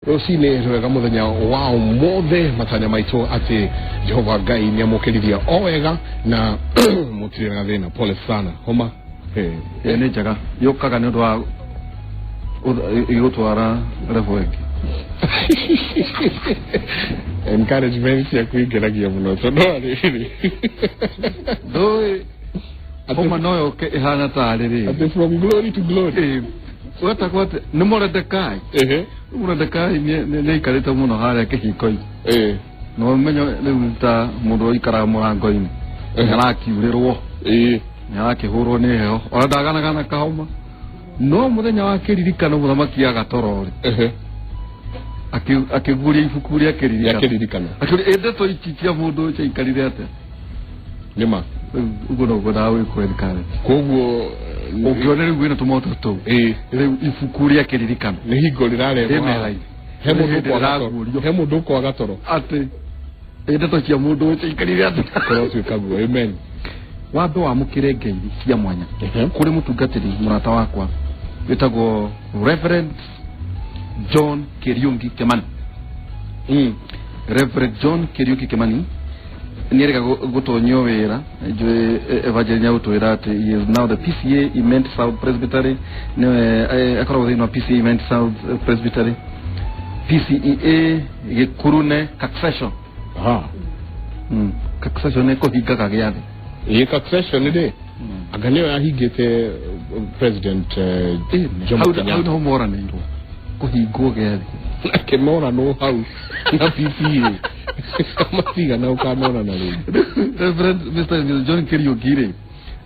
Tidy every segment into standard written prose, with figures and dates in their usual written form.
Rũcinĩ rwega mũthenya wa ũmũthĩ, matanya maitũ atĩ Jehova Ngai nĩ amũkĩririe o wega na mũtirĩ na thĩna. Pole sana homa. Ĩĩ, nĩ njega, yũkaga nĩ ũndũ wa ĩgũtwara level ĩngĩ. Encouragement ciaku ingeragia mũno tondũ wa rĩrĩ. Ndũĩ homa no yũke ĩhana tarĩ rĩrĩ. Atĩ from glory to glory. Wetagwo atĩ nĩ Moredekai. Moredekai nĩ aikarĩte mũno harĩa kĩhingo-inĩ. Na ũmenye rĩu ta mũndũ ũikaraga mũrango-inĩ nĩ arakiurĩrwo, nĩ arakĩhũrwo nĩ heho, ona ndaganagana kahoma. No mũthenya wa kĩririkano mũthamaki agatoro rĩ, akĩguũria ibuku rĩa rĩa kĩririkano, kĩririkano. Akĩũria, ĩ ndeto ici cia mũndũ ũcio aikarire atĩa? Nĩma. Rĩu ũguo noguo ndagwĩkwo encourage. Koguo ũngĩona rĩu wĩna tũmoto tũu, rĩu ibuku rĩa kĩririkano nĩ hingo rĩrarehwo rĩ haha. metha-inĩ. He mũndũ Nĩ hĩndĩ ũkwaga toro. rĩraguũrio. He mũndũ ũkwaga toro. Atĩ ĩ ndeto cia mũndũ ũcio aikarire atĩa. Kũrotuĩka guo, amen. Wambe wamũkĩre ngeithi cia mwanya kũrĩ mũtungatĩri mũrata wakwa wĩtagwo Reverend John Kĩriũngi Kĩmani. Reverend John Kĩriũki Kĩmani nĩ erĩga gũtonyio wĩra. Njũĩ Evangeline agũtwĩra atĩ he is now the PCA Imenti South Presbytery. Nĩwe akoragwo thĩinĩ wa PCA Imenti South Presbytery, PCEA Gĩkurune Succession. Succession nĩ kũhingaga gĩathĩ. Ĩ succession rĩ, anga nĩyo yahingĩte President Jomo Hau Kenyatta. Nĩho moranĩirwo kũhingwo gĩathĩ. Akĩmoranwo hau na PCA matigana ũkanorana rĩngĩ. Reverend Mr. and Mrs. John Kĩriũki rĩ,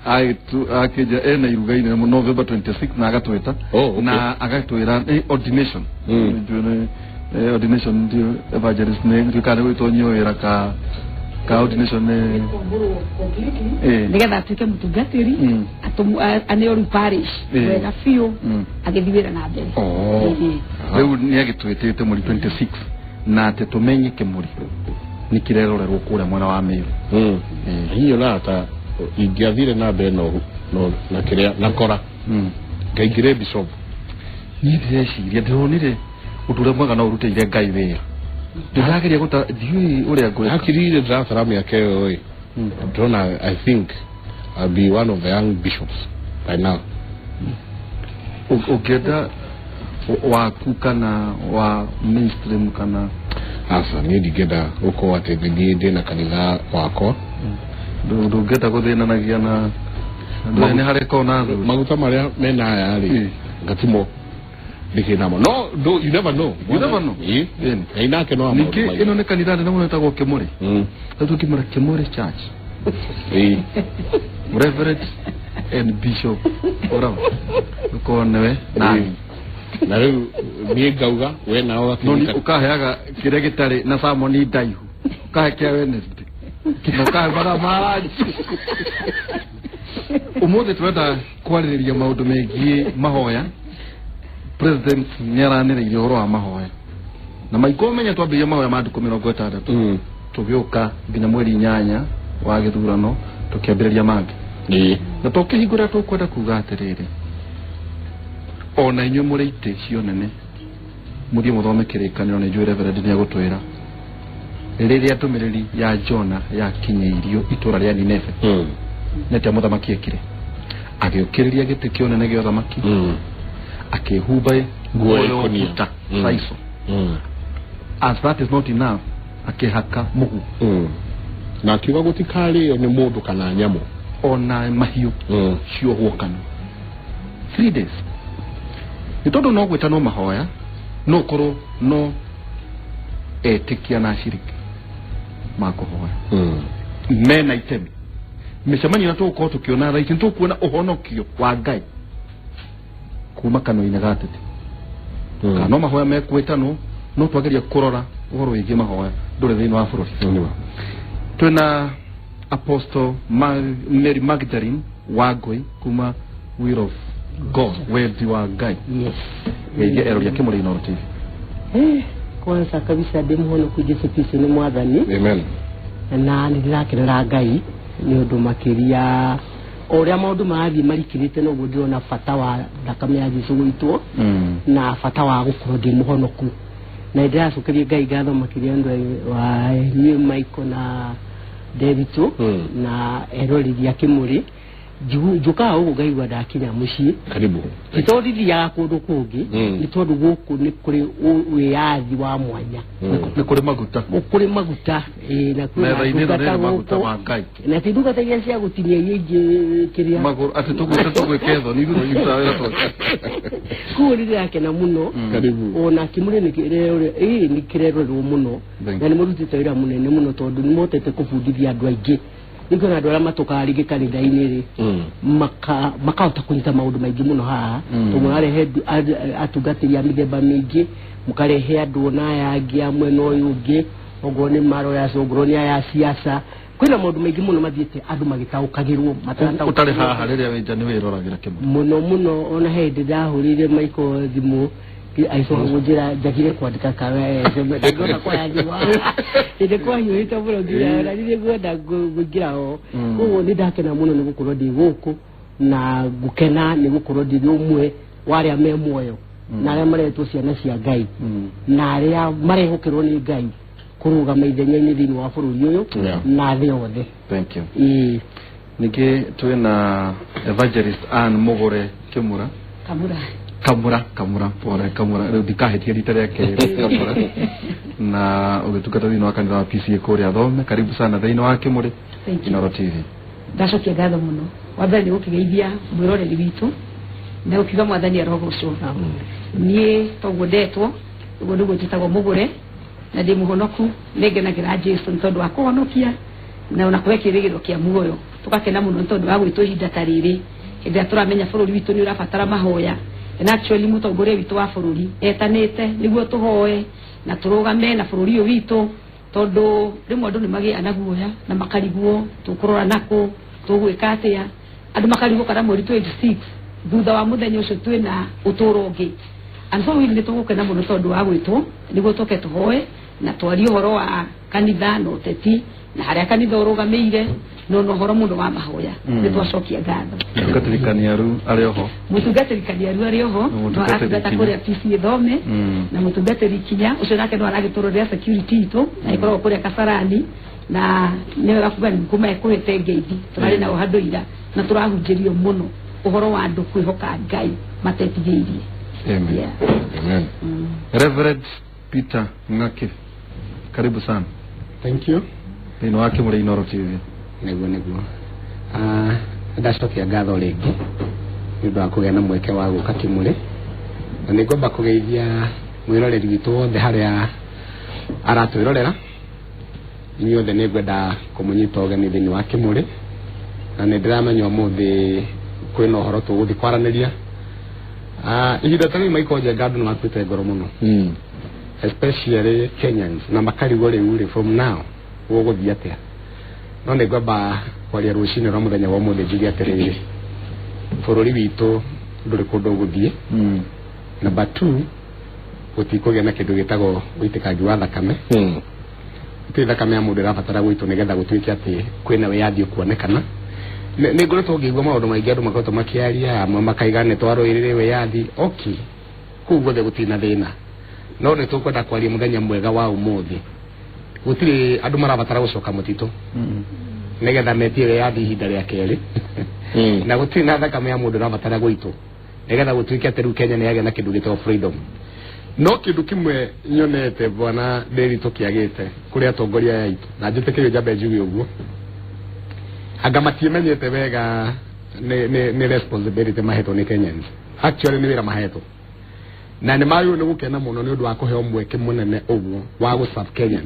akĩnja ena iruga inene November 26 na agatwĩta na agatwĩra nĩ ordination. Njũĩ nĩ ordination ndio evangelist nĩ nduĩkaga nĩ gwĩtonyio wĩra ka ordination nĩ Kũmbũrwo completely nĩgetha atuĩke mũtungatĩri, aneo rĩu parish wega biũ, agĩthiĩ wĩra na mbere. Oh. Rĩu nĩ agĩtwĩtĩte mweri 26 na atĩ tũmenye kĩmũrĩ nĩ kĩrerorerwo kũrĩa mwena wa Meru. Hihi onaga ta ingĩathire na mbere no na kĩrĩa na kora ngaingĩre bishop. Niĩ ndĩreciria ndĩronire ũndũ ũrĩa mwega no ũrutĩire Ngai wĩra, ndĩrageria gũta ndiũĩ ũrĩa ngwĩka. Hakiri ndĩratara mĩaka ĩyo ĩ, ndĩrona I think I'll be one of the young bishops by now. Ũngĩenda waku kana wa mainstream kana? Aca, niĩ ndingĩenda gũkorwo atĩ niĩ ndĩna kanitha wakwa. Ndũngĩenda gũthĩnanagia na ndũĩ nĩ harĩ kona athuri. Maguta marĩa mena aya rĩ, ngatimwo ndĩkĩ namo. No you never know. You never know. Ĩ. Ĩni. Ngai nake no Ningĩ ĩno nĩ kanitha nene mũno ĩtagwo Kĩmũrĩ. Rĩu tũkĩmũra Kĩmũrĩ Church. Reverend and Bishop ũrao ũkorwo nĩwe nani. Na rĩu niĩ ngauga we nao No ni ũgakĩnyita. ũkaheaga kĩrĩa gĩtarĩ na sermon ndaihu, ũkahe kĩa Wednesday na ũkahe mathaa ma lunch. Ũmũthĩ tũrenda kwarĩrĩria maũndũ megiĩ mahoya. President nĩ aranĩrĩire ũhoro wa mahoya na maingĩ. Ũmenye twambĩrĩria mahoya ma ndukũ 60, tũgĩũka nginya mweri 8 wa gĩthurano tũkĩambĩrĩria mangĩ. Na tũkĩhingũra tũkwenda kuga atĩrĩrĩ, ona inyuĩ mũrĩ itĩ cio nene, mũthiĩ mũthome kĩrĩkanĩro. Nĩ njũĩ Reverend nĩ egũtwĩra rĩrĩa ndũmĩrĩri ya Jona yakinyĩirio itũra rĩa Nineve, nĩ atĩa mũthamaki ekire. Agĩũkĩrĩria gĩtĩ kĩa ũnene gĩa ũthamaki, akĩhumba nguo ya ya ikũnia. ũguta, saico. As that is not enough, akĩhaka mũhu. Na akiuga gũtikarĩo nĩ mũndũ kana nyamũ. Ona mahiũ, ciohwo kanua 3 days. Nĩ tondũ no gwĩtanwo mahoya, no ũkorwo no etĩkia na aciriki makũhoya mena itemi mĩcemanio ĩrĩa tũgũkorwo tũkĩona thaa ici. Nĩ tũkuona ũhonokio wa Ngai kuma kanua-inĩ ga ateti, kana no mahoya mekwĩtanwo. No twageria kũrora ũhoro wĩgiĩ mahoya ndũrĩ thĩinĩ wa bũrũri. Twĩna Apostle Mary Magdalene Wangui kuma Will of God, wendi wa Ngai. Yes. Geithia erori a Kĩmũrĩ Inooro TV. Kwanza kabisa ndĩ mũhonoku, Jesu Kristo nĩ mwathani. Amen. Na nĩ ndĩrakenera Ngai nĩ ũndũ makĩria o ũrĩa maũndũ marathiĩ marikĩrĩte, noguo ndĩrona bata wa thakame ya Jesu gũitwo na bata wa gũkorwo ndĩ mũhonoku. Na ndĩracokeria Ngai ngatho makĩria ũndũ wa inyuĩ Michael na Nderitu na eroreri a Kĩmũrĩ. Njũkaga gũkũ ngaigua ndakinya mũciĩ. Karibu. Ti tondũ ndithiaga kũndũ kũngĩ, nĩ tondũ gũkũ nĩ kũrĩ wĩyathi wa mwanya. Nĩ kũrĩ maguta. Kũrĩ maguta, na kwĩna Metha-inĩ ĩno ndungata nĩ maguta gũkũ. ma Ngai. Na ti ndungata iria cia gũtinia iria ingĩ kĩrĩa Magũrũ atĩ tũgwĩte tũgwĩke thoni ithuĩ tũrutaga wĩra twake. Koguo nĩ ndĩrakena mũno. Karibu. Ona Kĩmũrĩ nĩ nĩ kĩrerorerwo mũno. Thank Na nĩ mũrutĩte wĩra mũnene mũno tondũ nĩ mũhotete kũbundithia andũ aingĩ. Nĩngũona andũ arĩa matũkaga rĩngĩ kanitha-inĩ rĩ, makahota kũnyita maũndũ maingĩ mũno haha, tondũ mũrarehe atungatĩri a mĩthemba mĩingĩ, mũkarehe andũ ona aya angĩ a mwena ũyũ ũngĩ, ongorwo nĩ maroyas, ongorwo nĩ aya a siasa. Kwĩna maũndũ maingĩ mũno mathiĩte andũ magĩtaũkagĩrwo matarataũkagĩrwo. Ũtarĩ haha rĩrĩa wĩ nja nĩ wĩroragĩra Kĩmũrĩ. Mũno mũno. Ona he hĩndĩ ndahũrĩire Michael thimũ agĩcoka kũnjĩra njagire kwandĩka ndangĩhota kuoya thimũ hĩndĩ kwahiũhĩte mũno nginya ona ndirĩ ngwenda kũingĩra ho. Koguo nĩ ndakena mũno nĩ gũkorwo ndĩ gũkũ, na ngũkena nĩ gũkorwo ndĩ ũmwe wa arĩa me muoyo na arĩa maretwo ciana cia Ngai na arĩa marehokerwo nĩ Ngai kũrũgama ithenya-inĩ thĩinĩ wa bũrũri ũyũ na thĩ yothe. Thank you. Ĩĩ. Ningĩ twĩna Evangelist Ann Mũgũre Kĩmũra. Kamura. Kamura, Kamura, pole, Kamura. Rĩu ndikahĩtia rita rĩa kerĩ, Kamura. Na ũgĩtungata thĩinĩ wa kanitha wa PCA kũrĩa Thome. Karibu sana thĩinĩ wa Kĩmũrĩ. Thank you. Inooro TV. Ndacokia ngatho mũno. Wa mbere nĩ gũkĩgeithia mwĩroreri witũ na gũkiuga Mwathani arogocwo. Niĩ toguo ndetwo, ũguo nĩguo njĩtagwo Mũgũre, na ndĩ mũhonoku. Nĩ ngenagĩra Jesu nĩ tondũ wa kũhonokia na ona kũhe kĩrĩgĩrĩro kĩa muoyo. Tũgakena mũno nĩ tondũ wa gwĩtwo ihinda ta rĩrĩ, hĩndĩ ĩrĩa tũramenya bũrũri witũ nĩ ũrabatara mahoya. And actually mũtongoria witũ wa bũrũri etanĩte nĩguo tũhoe na tũrũgame na bũrũri ũyũ witũ, tondũ rĩmwe andũ nĩ magĩaga na guoya na makarigwo tũkũrora nakũ, tũgwĩka atĩa. Andũ makarigwo kana mweri 26 thutha wa mũthenya ũcio twĩna ũtũũro ũngĩ. And so nĩ tũgũkena mũno tondũ wa gwĩtwo nĩguo tũke tũhoe na twarie ũhoro wa kanitha na ũteti na harĩa kanitha ũrũgamĩire, no na ũhoro mũno wa mahoya. Nĩ twacokia ngatho. Mũtungatĩri Kaniaru arĩ oho. Mũtungatĩri Kaniaru arĩ oho. Na no mũtungatĩri atungata Kinya. kũrĩa PCA Thome. Na mũtungatĩri Kinya ũcio nake no aragĩtũrorera security itũ na ĩkoragwo kũrĩa Kasarani, na nĩ wega kuga nĩ ekũhete ngeithi. Tũrarĩ nao handũ ira na tũrahunjĩrio mũno ũhoro wa andũ kwĩhoka Ngai matetigĩirie. Amen. Yeah. Amen. Reverend Peter Ng'aki, karibu sana. Thank you. Thĩinĩ wa Kĩmũrĩ Inooro TV. Nĩguo. Ndacokia ngatho rĩngĩ nĩ ũndũ wa kũgĩa na mweke wa gũka Kĩmũrĩ, na nĩ ngwamba kũgeithia mwĩroreri witũ wothe harĩa aratwĩrorera. Inyuothe nĩ ngwenda kũmũnyita ũgeni thĩinĩ wa Kĩmũrĩ, na nĩ ndĩramenya ũmũthĩ kwĩna ũhoro tũgũthiĩ kwaranĩria. Ihinda ta rĩu, Michael Njenga, andũ nĩ makuĩte ngoro mũno, especially Kenyans, na makarigwo rĩu rĩ, from now gũgũthiĩ atĩa? No nĩ ngwamba kwaria rũcinĩ rwa mũthenya wa ũmũthĩ njuge atĩrĩrĩ, bũrũri witũ ndũrĩ kũndũ ũgũthiĩ. Number two, gũtikũgĩa na kĩndũ gĩtagwo ũitĩkangi wa thakame. Gũtirĩ thakame ya mũndũ ĩrabatara gũitwo nĩgetha gũtuĩke atĩ kwĩna wĩyathi ũkuonekana. Nĩ ngoretwo ngĩigua maũndũ maingĩ andũ makoretwo makĩaria, amwe makaiga nĩ twarũĩrĩre wĩyathi. Okay, kũu guothe gũtirĩ na thĩna, no nĩ tũkwenda kwaria mũthenya mwega wa ũmũthĩ. Gũtirĩ andũ marabatara gũcoka mũtitũ nĩgetha metie wĩyathi ihinda rĩa kerĩ, na gũtirĩ na thakame ya mũndũ ĩrabatara gũitwo nĩgetha gũtuĩke atĩ rĩu Kenya nĩ yagĩa na kĩndũ gĩtagwo freedom. No kĩndũ kĩmwe nyonete, bwana Nderi, tũkĩagĩte kũrĩ atongoria aya aitũ, na njĩtĩkĩrio njambe njuge ũguo, anga matiĩmenyete wega nĩ responsibility mahetwo nĩ Kenyans. Actually nĩ wĩra mahetwo, na nĩ magĩrĩirwo nĩ gũkena mũno nĩ ũndũ wa kũheo mweke mũnene ũguo wa gũ serve Kenyans.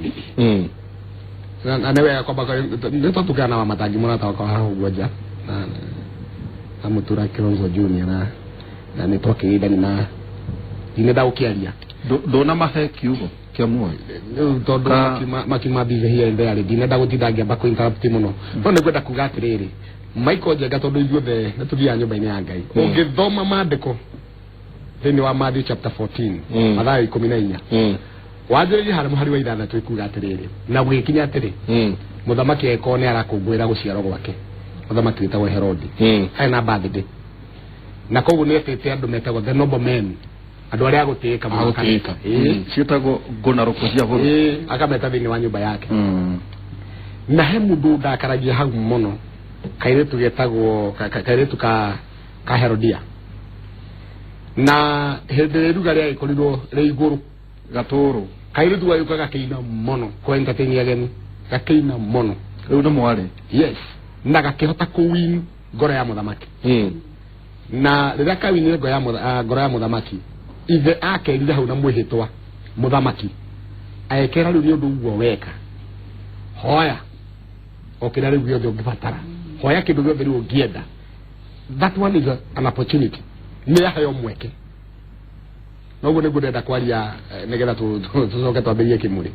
Na nĩ wega kwamba nĩ twatukana na Wamatangi, mũrata wakwa haha ũguo nja, na Mũtura Kilonzo Junior, na nĩ twakĩgeithani na ndinenda gũkĩaria. Ndũnamahe kiugo kĩa muoyo. Rĩu tondũ makiuma busy here and there, ndinenda gũtinda ngĩamba kũ interrupt mũno, no nĩ ngwenda kuga atĩrĩrĩ, Michael Njenga, tondũ ithuothe nĩ tũthiaga nyũmba-inĩ ya Ngai, ũngĩthoma maandĩko thĩinĩ wa Matthew chapter 14, Mathayo 14, wanjĩrĩrie harĩa mũhari wa 6, ĩkuga atĩrĩrĩ, na gũgĩkinya atĩrĩ, mũthamaki agĩkorwo nĩ arakũngũĩra gũciarwo gwake, mũthamaki wĩtagwo Herodi, arĩ na birthday, na koguo nĩ etĩte andũ metagwo the noble men. Andũ arĩa agũtĩĩka mũno. Agũtĩĩka. Ĩĩ. Ciĩtagwo ngũnarũkũ cia bũrũri. Ĩĩ, akameta thĩinĩ wa nyũmba yake. Na he mũndũ ndakaragia hau mũno, kairĩtu getagwo kairĩtu ka Herodia, na hĩndĩ ĩrĩa iruga rĩagĩkorirwo rĩ igũrũ Gatũrũ. Kairĩtu gagĩũka gakĩina mũno kũ entertain ageni, gakĩina mũno. Rĩu nĩ mwarĩ. Yes, na gakĩhota kũwin ngoro ya mũthamaki. Na rĩrĩa kawinire ngoro ya mũthamaki, ithe akerire hau na mwĩhĩtwa mũthamaki agĩkera rĩu nĩ ũndũ ũguo weka, hoya o kĩrĩa rĩu gĩothe ũngĩbatara, hoya kĩndũ gĩothe rĩu ũngĩenda. That one is an opportunity, nĩ yaheo mweke. Noguo nĩguo ndĩrenda kwaria, nĩgetha tũcoke twambĩrĩrie kĩmũrĩ.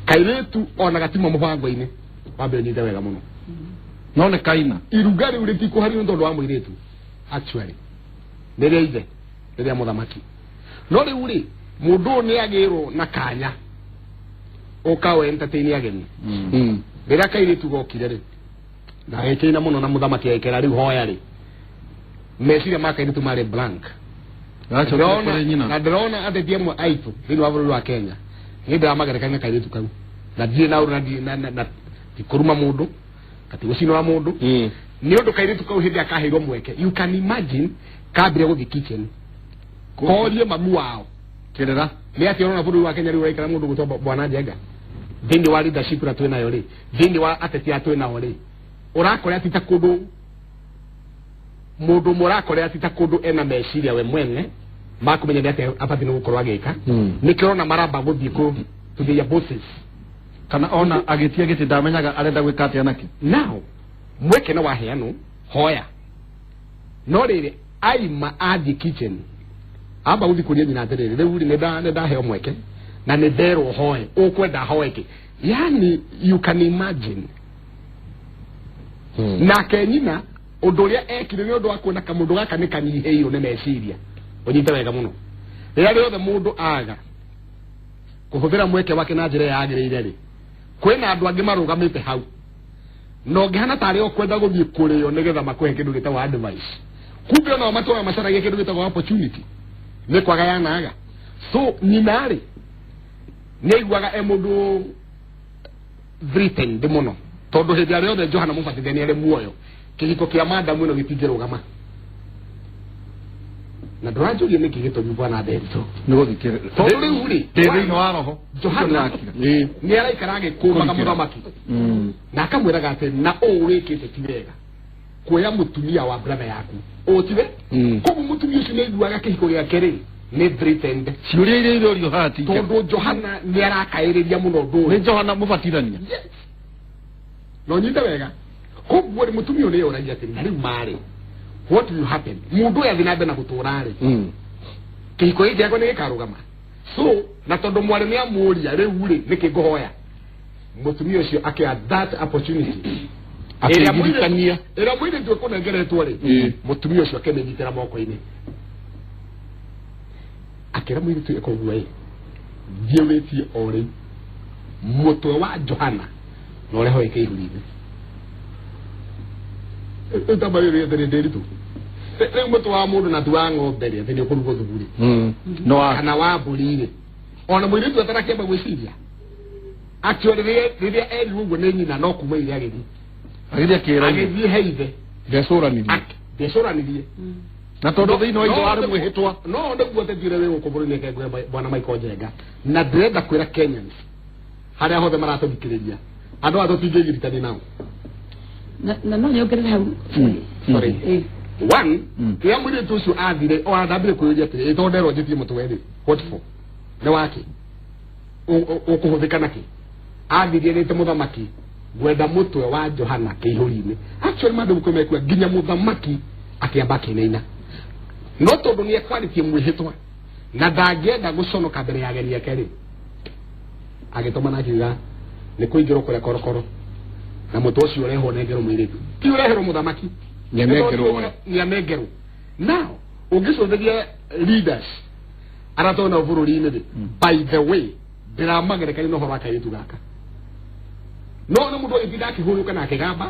Kairĩtu ona gatima mũbango-inĩ wambe ũnyite wega mũno. No nĩ kaina. Iruga rĩu rĩtikũhario nĩ tondũ wa mũirĩtu, actually nĩ rĩa ithe, nĩ rĩa mũthamaki. No rĩu rĩ, mũndũ ũyũ nĩ agĩrwo na kanya ũka we entertain ageni. Rĩrĩa kairĩtu gokire rĩ, na agĩkĩina mũno, na mũthamaki agĩkera rĩu hoya rĩ, meciria ma kairĩtu marĩ blank. Gacokire kũrĩ nyina. Na ndĩrona ateti amwe aitũ thĩinĩ wa bũrũri wa Kenya, nĩ ndĩramagerekania na kairĩtu kau, na ndirĩ na ũru na ndirĩ na tikũruma mũndũ, gatigũcinũra mũndũ. Nĩ ũndũ kairĩtu kau hĩndĩ ĩrĩa kaheirwo mweke, you can imagine, kambire gũthiĩ kitchen korie mamu wao Kĩrĩra. Nĩ atĩ ũrona bũrũri wa Kenya rĩu ũraikara mũndũ gwĩtwo bwana Njenga thĩinĩ wa leadership ĩrĩa twĩ nayo rĩ, thĩinĩ wa ateti arĩa twĩ nao rĩ, ũrakora ti ta kũndũ mũndũ ũmwe, ũrakorera ti ta kũndũ ena meciria we mwene makũmenya nĩ atĩa abatiĩ nĩ gũkorwo agĩka. Nĩkĩo ũrona maramba gũthiĩ kũ to their bosses. Kana ona agĩtia gĩtĩ ndamenyaga arenda gwĩka atĩa nakĩ. Now mweke nĩ waheanwo, hoya. No rĩrĩ, aima athiĩ kitchen, amba gũthiĩ kũria nyina atĩrĩrĩ, rĩu rĩ, nĩ ndaheo mweke na nĩ nderwo hoe, ũkwenda hoe kĩ? Yani you can imagine. Nake nyina ũndũ ũrĩa ekire nĩ ũndũ wa kuona kamũndũ gaka nĩ kanyihĩirwo nĩ meciria. Ũnyite wega mũno, rĩrĩa rĩothe mũndũ aga kũhũthĩra mweke wake na njĩra ĩrĩa yagĩrĩire rĩ, kwĩna andũ angĩ marũgamĩte hau na ũngĩhana tarĩ o kwenda gũthiĩ kũrĩo nĩgetha makũhe kĩndũ gĩtagwo advice, kumbe onao matũraga macaragia kĩndũ gĩtagwo opportunity, nĩ kwaga yanaga. So nyina rĩ, nĩ aiguaga e mũndũ threatened mũno, tondũ hĩndĩ ĩrĩa yothe Johana Mũbatithia nĩ arĩ muoyo, kĩhiko kĩa madamu ĩno gĩtingĩrũgama. Na ndũranjũria nĩkĩ gĩtũmi, bwana Nderitu? Nĩ gũthikĩrĩria. Tondũ rĩu rĩ, ndĩ thĩinĩ wa roho. Johana Ĩĩ. nĩ araikara agĩkũmaga Kũrikĩra. mũthamaki na akamwĩraga atĩ na ũũ wĩkĩte ti wega, kuoya mũtumia wa brother yaku ũũ tiwe. Koguo mũtumia ũcio nĩ aiguaga kĩhiko gĩake rĩ nĩ threatened. Ciũria iria irorio haha ti njega. Tondũ Johana nĩ arakaĩrĩria mũno ũndũ nĩ ũyũ. Johana mũbatithania. Yes. Na ũnyite wega, koguo rĩ, mũtumia ũyũ nĩ oragia atĩrĩ, na rĩu marĩ, what will happen mũndũ ũyũ athiĩ na mbere na gũtũra rĩ, kĩhiko gĩkĩ gĩakwa nĩ gĩkarũgama? So na tondũ mwarĩ nĩ amũria rĩu rĩ, nĩkĩ ngũhoya, mũtumia ũcio akĩoya that opportunity ĩrĩa Akĩririkania. Ĩrĩa mũirĩtu ekũnengeretwo rĩ, mũtumia ũcio akĩmĩnyitĩra moko-inĩ, akĩra mũirĩtu ĩka ũguo, ĩ thiĩ wĩtie o rĩu mũtwe wa Johana na ũreho ĩke ihuri-inĩ. Rĩu tamba rĩrĩ atĩ nĩ ndĩritũ rĩu mũtwe wa mũndũ na ti wa ng'ombe rĩ, atĩ nĩ ũkũrugwo thubu rĩ, No wa kana wa mbũri rĩ, ona mũirĩtu atarakĩamba gwĩciria. Actually rĩrĩa erirwo ũguo nĩ nyina, no kuma iria agĩthiĩ. Agĩthiĩ akĩra ithe. Agĩthiĩ he ithe. Ndecũranirie. Ndecũranirie. Na tondũ thĩinĩ wa ithe warĩ mwĩhĩtwa. No nĩguo tetire wĩ gũkũ bũrũri-inĩ kengwe bwana Michael Njenga, na ndĩrenda kwĩra Kenyans harĩa hothe maratũthikĩrĩria, andũ aya tũtingĩgiritania nao. Na no nyongerere hau. Sorry. One, rĩrĩa mũirĩtu ũcio athire, ona ndambire kwĩyũria atĩrĩ, ĩ tondũ nderwo njĩtie mũtwe rĩ, what for, nĩ wake ũkũhũthĩka nakĩ? Athirie rĩte mũthamaki, ngwenda mũtwe wa Johana kĩihũri-inĩ. Actually mandũ mekua nginya mũthamaki akĩamba akĩinaina, no tondũ nĩ ekwarĩtie mwĩhĩtwa na ndangĩenda gũconoka mbere ya ageni ake rĩ, agĩtũma na akiuga nĩ kũingĩrwo kũrĩa korokoro na mũtwe ũcio ũrehwo nengerwo mũirĩtu, ti ũreherwo mũthamaki. Nĩanengerwo we. Nĩanengerwo. Now ũngĩcũthĩria leaders arĩa twĩ nao bũrũri-inĩ rĩ, by the way, ndĩramagerekania na ũhoro wa kairĩtu gaka. No nĩ mũndũ agĩtinda akĩhũrũka na akĩgamba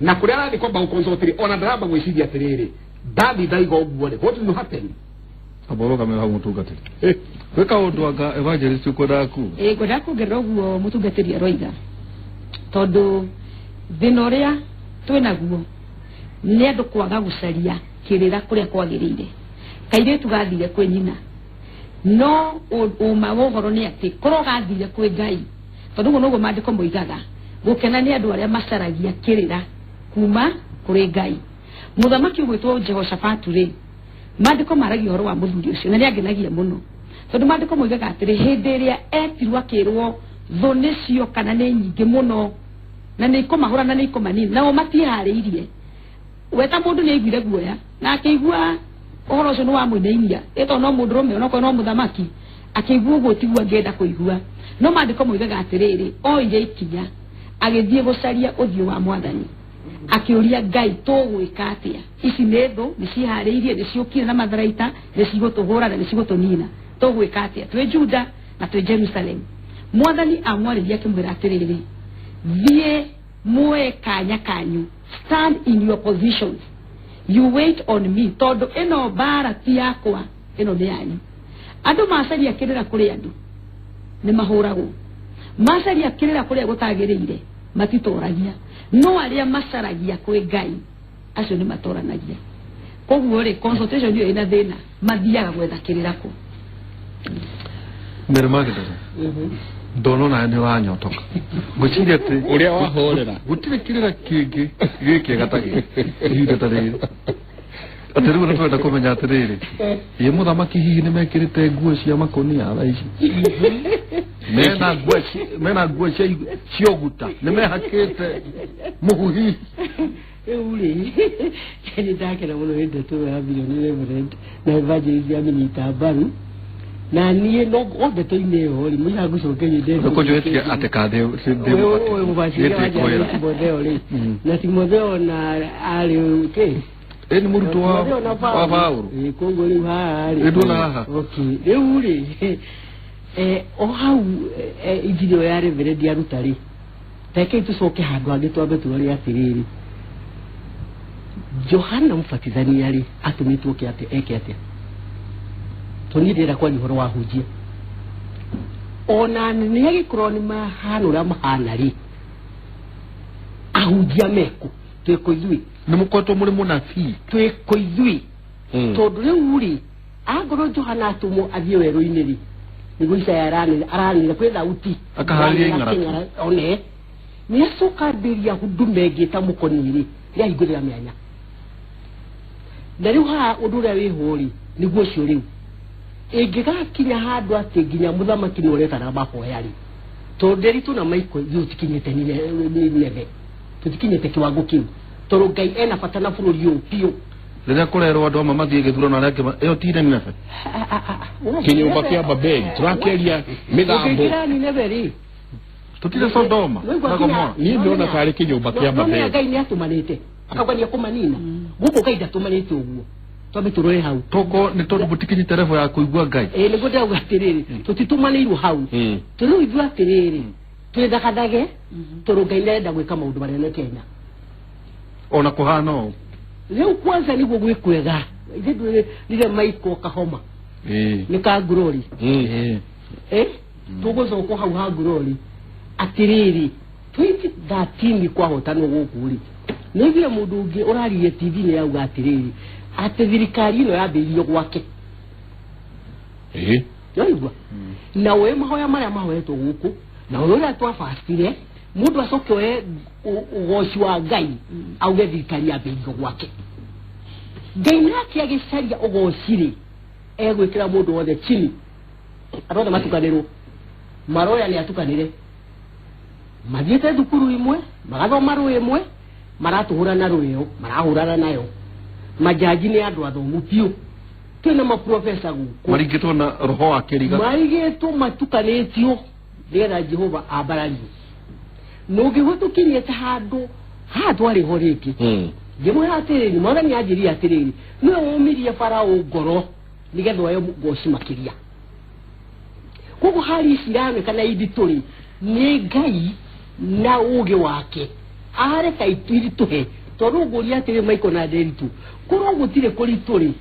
na kũrĩa arathiĩ kwamba gũconsult rĩ, ona ndaramba gwĩciria atĩrĩrĩ, ndathi ndaiga ũguo rĩ, what will happen? Amba ũrũgame hau mũtungatĩri. Gwĩ kaũndũ anga evangelist ũkwendaga kuga? Ĩ, ngwendaga kuongerera ũguo mũtungatĩri aroiga, tondũ thĩna ũrĩa twĩnaguo nĩ andũ kwaga gũcaria kĩrĩra kũrĩa kwagĩrĩire. Kairĩtu gathire kwĩ nyina, no ũma wa ũhoro nĩ atĩ korwo gathire kwĩ Ngai, tondũ ũguo noguo maandĩko moigaga, gũkena nĩ andũ arĩa macaragia kĩrĩra kuma kũrĩ Ngai. Mũthamaki ũgwĩtwo Jehoshafatu rĩ, maandĩko maragia ũhoro wa mũthuri ũcio na nĩ angenagia mũno, tondũ maandĩko moigaga atĩrĩ, hĩndĩ ĩrĩa etirwo akĩrwo thũ nĩcio kana nĩ nyingĩ mũno na nĩ ikũmahũra na nĩ ikũmanina, nao matiĩharĩirie. We ta mũndũ nĩ aiguire guoya na akĩigua ũhoro ũcio nĩ wamũinainia, ĩ tondũ no mũndũrũme onokorwo no mũthamaki, akĩigua ũguo tiguo angĩenda kũigua. No maandĩko moigaga atĩrĩrĩ, oire ikinya agĩthiĩ gũcaria ũthiũ wa Mwathani, akĩũria Ngai, tũgwĩka atĩa? Ici nĩ thũ, nĩ ciĩharĩirie, nĩ ciũkire na matharaita, nĩ cigũtũhũra na nĩ cigũtũnina, tũgwĩka atĩa twĩ Juda na twĩ Jerusalem? Mwathani amwarĩria akĩmwĩra atĩrĩrĩ, thiĩ muoe kanya kanyu, stand in your positions, you wait on me, tondũ ĩno mbara ti yakwa, ĩno nĩ yanyu. Andũ macaria kĩrĩra kũrĩ andũ nĩ mahũragwo, macaria kĩrĩra kũrĩa gũtagĩrĩire matitoragia, no arĩa macaragia kwĩ Ngai acio nĩ matoranagia. Koguo rĩ, consultation ĩyo ĩna thĩna, mathiaga gwetha kĩrĩra kũ? Mary Magdalene, ndona onawe nĩ ũranyotoka, ngwĩciria atĩ ũrĩa wahorera gũtirĩ kĩrĩra kĩngĩ gĩkĩega ta gĩkĩ ihinda ta rĩrĩ, atĩ rĩu nĩ twenda kũmenya atĩrĩrĩ, ĩ mũthamaki hihi nĩ mekĩrĩte nguo cia makũnia thaa ici? Mena nguo cia ũguta, nĩ mehakĩte mũhu hihi? Rĩu rĩ, nĩ ndakena mũno hĩndĩ ĩrĩa twĩra nĩ reverend na evangelist amenyita mbaru na niĩ no o ndeto-inĩ ĩyo rĩ, mũira ngũcokeria. Nĩkũnjũrĩtie atĩ ka ndĩ mũbacĩrĩre wa kwĩra Timotheo rĩ, na Timotheo na arĩ kĩ? Ĩ nĩ mũrutwo wa Timotheo na wa Paũlũ. Ĩ, koguo rĩu haha rĩ. Ĩ, nduona haha. Okay, rĩu rĩ, o hau, injiri ĩyo ya reverend aruta rĩ, rekei tũcoke handũ hangĩ twambe turore atĩrĩrĩ, Johana Mũbatithania rĩ, atũmĩtwo ke atĩ eke atĩa? To niĩ ndĩrenda kwaria ũhoro wa hunjia, ona nĩ agĩkorwo nĩ mahana ũrĩa mahana rĩ, ahunjia meku twĩkũ ithuĩ? Nĩ mũkoretwo mũrĩ mũnabii. Twĩkũ ithuĩ? Tondũ rĩu rĩ, angorwo Johana atũmwo athiĩ werũ-inĩ rĩ, nĩguo Isaya aranĩra, aranĩra kwĩ thauti. Akaharĩria ing'aratu. One nĩ acoka ambĩrĩria huduma ĩngĩ ta mũkoni rĩ, nĩ ahingũrĩra mĩanya. Na rĩu haha ũndũ ũrĩa wĩho rĩ, nĩguo ũcio rĩu ĩngĩgakinya handũ atĩ nginya mũthamaki nĩ ũretana mahoya rĩ, tondũ Nderitu na Michael ithuĩ tũtikinyĩte Nineve, tũtikinyĩte kiwango kĩu, tondũ Ngai ena bata na bũrũri ũyũ biũ. Rĩrĩa kũrerwo andũ amwe mathiĩ gĩthurano, arĩa angĩ ĩyo ti Nineve. Kĩnyũmba kĩa Babeli tũrakĩaria mĩgambo. Ũngĩingĩra Nineve rĩ, Tũtirĩ Sodoma na Gomora. Niĩ ndĩrona tarĩ kĩnyũmba kĩa Babeli. Babeli. Ngai nĩ atũmanĩte akauga nĩ ekũmanina gũkũ. Ngai ndatũmanĩte ũguo, twambe tũrore hau. Toko nĩ tondũ mũtikinyĩte level ya kũigua Ngai. Ĩ, nĩguo ndĩrauga atĩrĩrĩ, tũtitũmanĩirwo hau. Tũrĩu ithuĩ atĩrĩrĩ, twĩthagathage, tondũ Ngai nĩarenda gwĩka maũndũ manene Kenya. Ona kũhana ũũ. Rĩu kwanza nĩguo gwĩ kwega ithuĩ ndwĩrire Michael kahoma nĩ ka ngurori. Eh, tũgũcoka hau ha ngurori atĩrĩrĩ, 2013 kwahotanwo gũkũ rĩ, nĩiguire mũndũ ũngĩ ũraririe TV-inĩ yauga atĩrĩrĩ, atĩ thirikari ĩno yambĩrĩirio gwake. Yaigua na ũĩ mahoya marĩa mahoetwo gũkũ na ũĩ ũrĩa twabastire, mũndũ acoke oe ũgoci wa Ngai auge thirikari yambĩrĩirio gwake. Ngai nake agĩcaria ũgoci rĩ, egwĩkĩra mũndũ wothe chini, andũ othe matukanĩrwo, maroya nĩ atukanĩre, mathiĩte thukuru imwe, magathoma rũĩ ĩmwe, maratũhũra na rũĩ ĩyo marahũrana nayo. Majaji nĩ andũ athomu biũ, twĩna maprofesa gũkũ. Maringĩtwo na roho wa kĩriga. Marigĩtwo matukanĩtio nĩgetha Jehova ambarario. Nũngĩgwo tũkinyĩte handũ haha twarĩ ho rĩngĩ, ngĩmwĩra atĩrĩrĩ, Mwathani anjĩrire atĩrĩrĩ, nĩwe womirie Farao ngoro nĩgetha oe ngoci makĩria. Koguo hali ici iramĩka na inditũ rĩ, nĩ Ngai na ũgĩ wake areka iritũhe, tondũ ngũria atĩrĩ, Michael na Nderitu, korwo gũtirĩ kũritũ rĩ.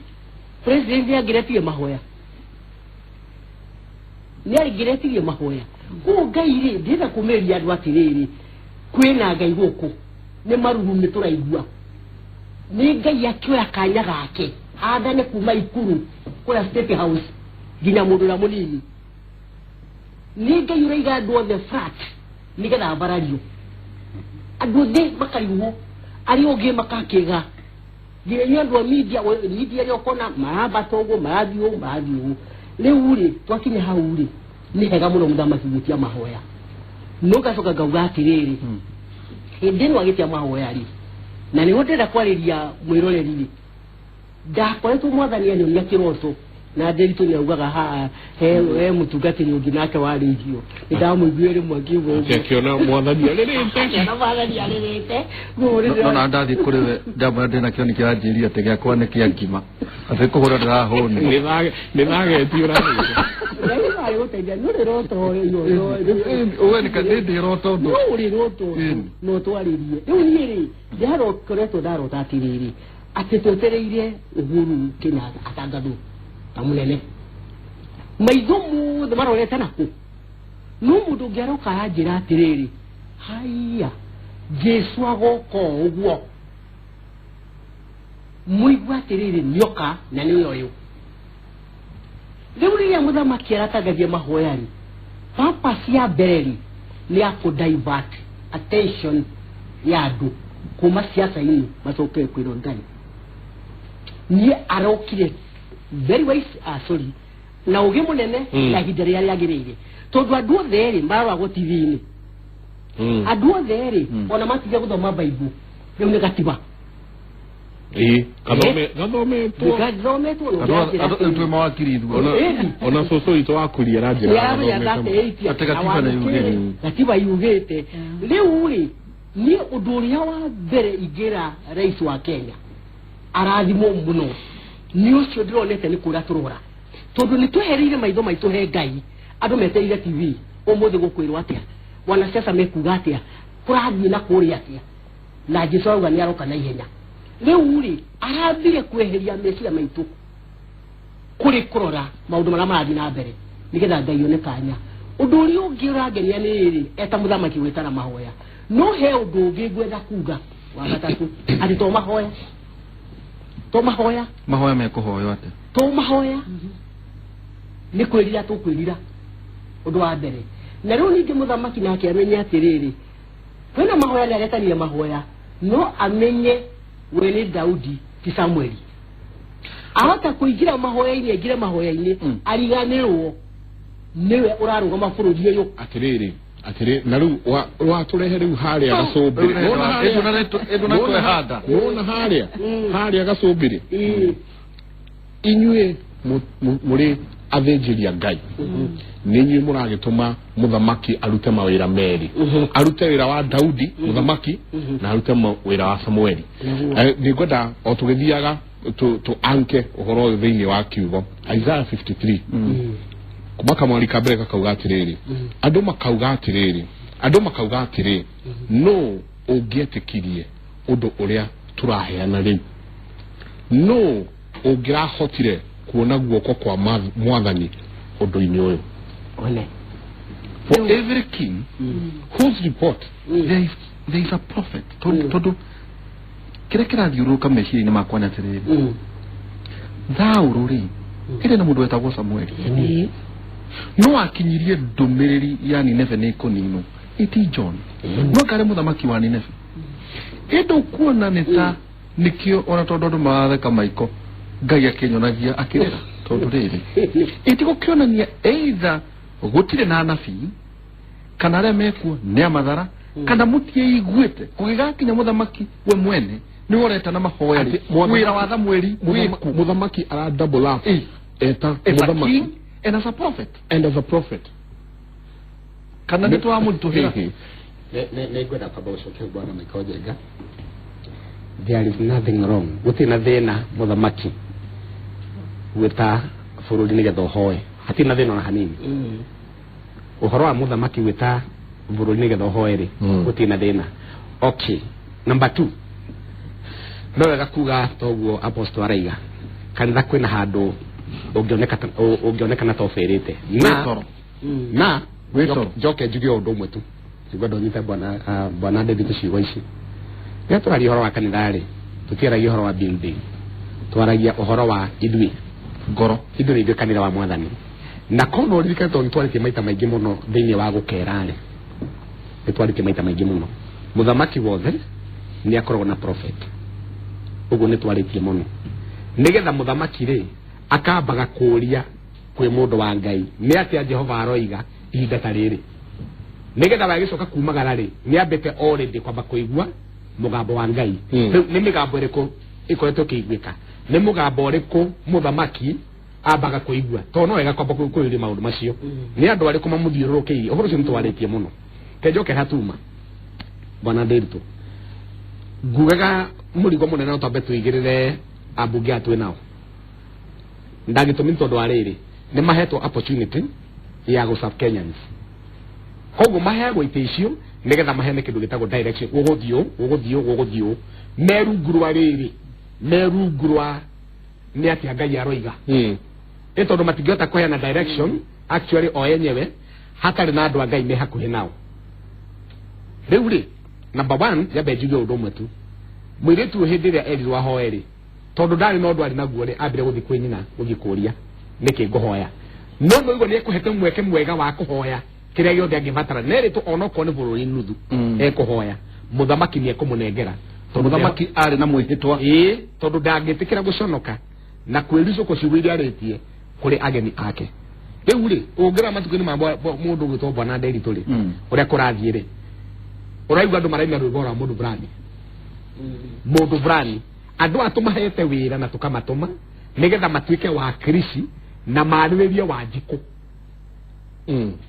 President nĩangĩretirie mahoya, nĩangĩretirie mahoya. Koguo Ngai rĩ, ndĩrenda kũmĩria andũ atĩrĩrĩ, kwĩna Ngai gũkũ, nĩ marurumĩ tũraigua, nĩ Ngai akĩoya kanya gake athane kuma ikuru kũrĩa State House nginya mũndũ ũrĩa mũnini. Nĩ Ngai ũraiga andũ othe flat nĩgetha ambarario, andũ othe makarigwo, arĩa ũngĩ makakĩga, nginya inyuĩ andũ a media, media rĩ, ũkona marambata ũguo, marathiĩ ũũ, marathiĩ ũũ. Rĩu rĩ, twakinya hau rĩ, nĩ hega mũno mũthamaki gwĩtia mahoya. No ngacoka ngauga atĩrĩrĩ, hĩndĩ ĩno agĩtia mahoya rĩ, na nĩho ndĩrenda kwarĩria mwĩroreri rĩ, ndakoretwo mwathani anyonia kĩroto, na Nderitu nĩ augaga haha he mũtungatĩri ũngĩ nake warĩithio, nĩ ndamũiguire rĩmwe akiuga ũguo. Akĩona mwathani arĩrĩte. Akĩona mwathani arĩrĩte. No na ndathiĩ kũrĩ we, ndamwĩra ndĩna kĩoni kĩranjĩria atĩ gĩakwa nĩ kĩa ngima, atĩ kũhũra ndĩrahũni. Nĩ thageti ũrarĩte. Ngai warĩ gũteithia nĩ ũrĩroto. We nĩ ndĩrota ũndũ. No ũrĩroto ũndũ no twarĩrie. Rĩu niĩ rĩ, ndĩrakoretwo ndarota atĩrĩrĩ, atĩ twetereire Uhuru Kenyatta atangathwo ta mũnene, maitho mothe marorete nakũ, no mũndũ ũngĩ aroka aranjĩra atĩrĩrĩ, haiya, Jesu agoka o ũguo, mũigua atĩrĩrĩ, nĩoka na nĩwe ũyũ. Rĩu rĩrĩa mũthamaki aratangathia mahoya rĩ, purpose ya mbere rĩ, nĩ ya kũ divert attention ya andũ kuma siasa-inĩ macoke kwĩrwo Ngai. Niĩ arokire very wise, ah, sorry, na ũgĩ mũnene na ihinda rĩrĩa rĩagĩrĩire, tondũ andũ othe rĩ maroragwo TV-inĩ, andũ othe rĩ, ona matiga gũthoma Bible rĩu nĩ gatiba. Ĩĩ, gathometwo. Gathometwo na Andũ ũngĩanjĩra rĩu atĩrĩrĩ, twĩ mawakiri ithuothe. Ona Ĩni. ona cũcũ witũ wakuria aranjĩra Nĩaramenya gathomete. 38. Atĩ gatiba nĩ yugĩte. Gatiba yugĩte. Rĩu rĩ, niĩ ũndũ ũrĩa wa mbere ingĩra rais wa Kenya arathimwo mũno nĩ ũcio ndĩronete nĩ kũrĩa tũrora, tondũ nĩ twehereire maitho maitũ he Ngai. Andũ metereire TV, ũmũthĩ gũkwĩrwo atĩa, wanasiasa mekuga atĩa, kũrathiĩ na kũrĩa atĩa, na Jesu arauga nĩ aroka na ihenya. Rĩu rĩ, arambire kweheria meciria maitũ kũrĩ kũrora maũndũ marĩa marathiĩ na mbere nĩgetha Ngai one kanya. Ũndũ ũrĩa ũngĩ ũrangenia nĩ rĩrĩ, eta mũthamaki gwĩtana mahoya, no he ũndũ ũngĩ ngwenda kuga wa gatatũ, atĩ to mahoya, to mahoya. Mahoya mekũhoywo atĩ? To mahoya, nĩ kwĩrira tũkwĩrira, ũndũ wa mbere. Na rĩu ningĩ mũthamaki nake amenye atĩrĩrĩ, kwĩna mahoya nĩ aretania mahoya, no amenye we nĩ Daudi ti Samueli, ahota kũingĩra mahoya-inĩ, aingĩre mahoya-inĩ, ariganĩrwo nĩwe ũrarũgama bũrũri ũyũ. Atĩrĩrĩ, atĩrĩ, na rĩu watũrehe rĩu harĩa gacũmbĩrĩ. Rĩu Wona harĩa- ĩndũnatwehanda. Wona harĩa gacũmbĩrĩ, inyuĩ mũrĩ athĩnjĩri a Ngai, nĩ inyuĩ mũragĩtũma mũthamaki arute mawĩra merĩ, arute wĩra wa Daudi mũthamaki na arute wĩra wa Samueli. Nĩ ngwenda o tũgĩthiaga tu anke ũhoro ũyũ thĩinĩ wa kiugo Isaiah 53, kuma kamwari ka mbere kakauga atĩrĩrĩ, andũ makauga atĩrĩrĩ, andũ makauga atĩrĩ, no ũngĩetĩkirie ũndũ ũrĩa tũraheana rĩu? No ũngĩrahotire kuona guoko kwa mwathani ũndũ-inĩ ũyũ? One. For every king whose report there is a prophet. Tondũ kĩrĩa kĩrathiũrũrũka meciria-inĩ makwa nĩ atĩrĩrĩ, Thaũrũ rĩ, ĩrĩ na mũndũ wetagwo Samueli, no akinyirie ndũmĩrĩri ya Nineve nĩ ĩkũninwo, iti John no ngarĩ mũthamaki wa Nineve, ĩndĩ ũkuona nĩ ta nĩkĩo ona tondũ andũ maratheka maiko, Ngai akĩnyonagia akĩrĩra, tondũ rĩrĩ, ĩtigũkĩonania either gũtirĩ na anabii, kana arĩa mekuo nĩ amathara, kana mũtiĩiguĩte kũgĩgakinya mũthamaki we mwene nĩwe ũretana mahoya rĩ. Atĩ Wĩra wa Thamueli wĩku? Mũthamaki ara double up eta as a mũthamaki king and as a prophet. And as a prophet. Kana nĩ tũramũritũhĩra? Nĩ ngwenda kwamba gũcokia bwana Michael Njenga. There is nothing wrong, gũtirĩ na thĩna mũthamaki gwĩta bũrũri nĩgetha ũhoe, hatirĩ na thĩna ona hanini. Ũhoro wa mũthamaki gwĩta bũrũri nĩgetha ũhoe rĩ, gũtirĩ na thĩna. Okay, number two, no wega kuga toguo apostle araiga. Kanitha kwĩna handũ ũngĩonekana ta ũbĩrĩte na Wĩtoro. Na Wĩtoro. Njoke njuge ũndũ ũmwe tu nĩngwenda ũnyite bwana bwana David ciugo ici. Rĩrĩa tũraria ũhoro wa kanitha rĩ, tũtiaragia ũhoro wa building, twaragia ũhoro wa ithuĩ. Ngoro. Ithuĩ nĩ ithuĩ kanitha wa mwathani, na korwo no ũririkane, tondũ nĩtwarĩtie maita maingĩ mũno thĩinĩ wa gũkera rĩ, nĩtwarĩtie maita maingĩ mũno, mũthamaki wothe nĩ akoragwo na prophet. Ũguo nĩtwarĩtie mũno, nĩgetha mũthamaki rĩ akambaga kũũria kwĩ mũndũ wa Ngai nĩ atĩa Jehova aroiga ihinda ta rĩrĩ, nĩgetha wagĩcoka kumagara rĩ, nĩ ambĩte already kwamba kũigua mũgambo wa Ngai. Rĩu nĩ mĩgambo ĩrĩkũ ĩkoretwo ĩkĩiguĩka? Nĩ mũgambo ũrĩkũ mũthamaki ambaga kũigua? Tondũ no wega kwamba kũyũria maũndũ macio. Nĩ andũ arĩkũ mamũthiũrũrũkĩirie? Ũhoro ũcio nĩ twarĩtie mũno. Kenjoke hatuma bwana Ndĩritũ, ngugaga mũrigo mũnene no twambe tũigĩrĩre ambunge aya twĩ nao. Ndagĩtũmi nĩ tondũ wa rĩrĩ, nĩ mahetwo opportunity ya gũ serve Kenyans, koguo maheagwo itĩ icio nĩgetha maheane kĩndũ gĩtagwo direction, gũgũthiĩ ũũ, gũgũthiĩ ũũ, gũgũthiĩ ũũ, me rungu rwa rĩrĩ, me rungu rwa nĩ atĩa Ngai aroiga. Nĩ tondũ matingĩhota kũheana direction actually o enyewe hatarĩ na andũ a Ngai me hakuhĩ nao. Rĩu rĩ, number one, nyambe njuge ũndũ ũmwe tu. Mũirĩtu ũyũ hĩndĩ ĩrĩa erirwo ahoe rĩ, tondũ ndarĩ na ũndũ arĩ naguo rĩ, ambire gũthiĩ kwĩ nyina gũthiĩ kũria nĩkĩ ngũhoya. No nĩũigua nĩ ekũhete mweke mwega wa kũhoya kĩrĩa gĩothe angĩbatara, nerĩtwo onokorwo nĩ bũrũri nuthu. Ekũhoya, mũthamaki nĩ ekũmũnengera tondũ Mũthamaki arĩ na mwĩhĩtwa. Ĩĩ, tondũ ndangĩtĩkĩra gũconoka na kwĩricũkwo ciugo iria arĩtie kũrĩ ageni ake. Rĩu rĩ, ũngĩra matukũ-inĩ ma mũndũ ũgwĩtwo bwana Nderitu rĩ, ũrĩa kũrathiĩ rĩ, ũraigua andũ maraina rwĩmbo rwa mũndũ fulani, mũndũ fulani. Andũ aya tũmahete wĩra na tũkamatũma nĩgetha matuĩke wakirici na marĩrĩrie Wanjikũ.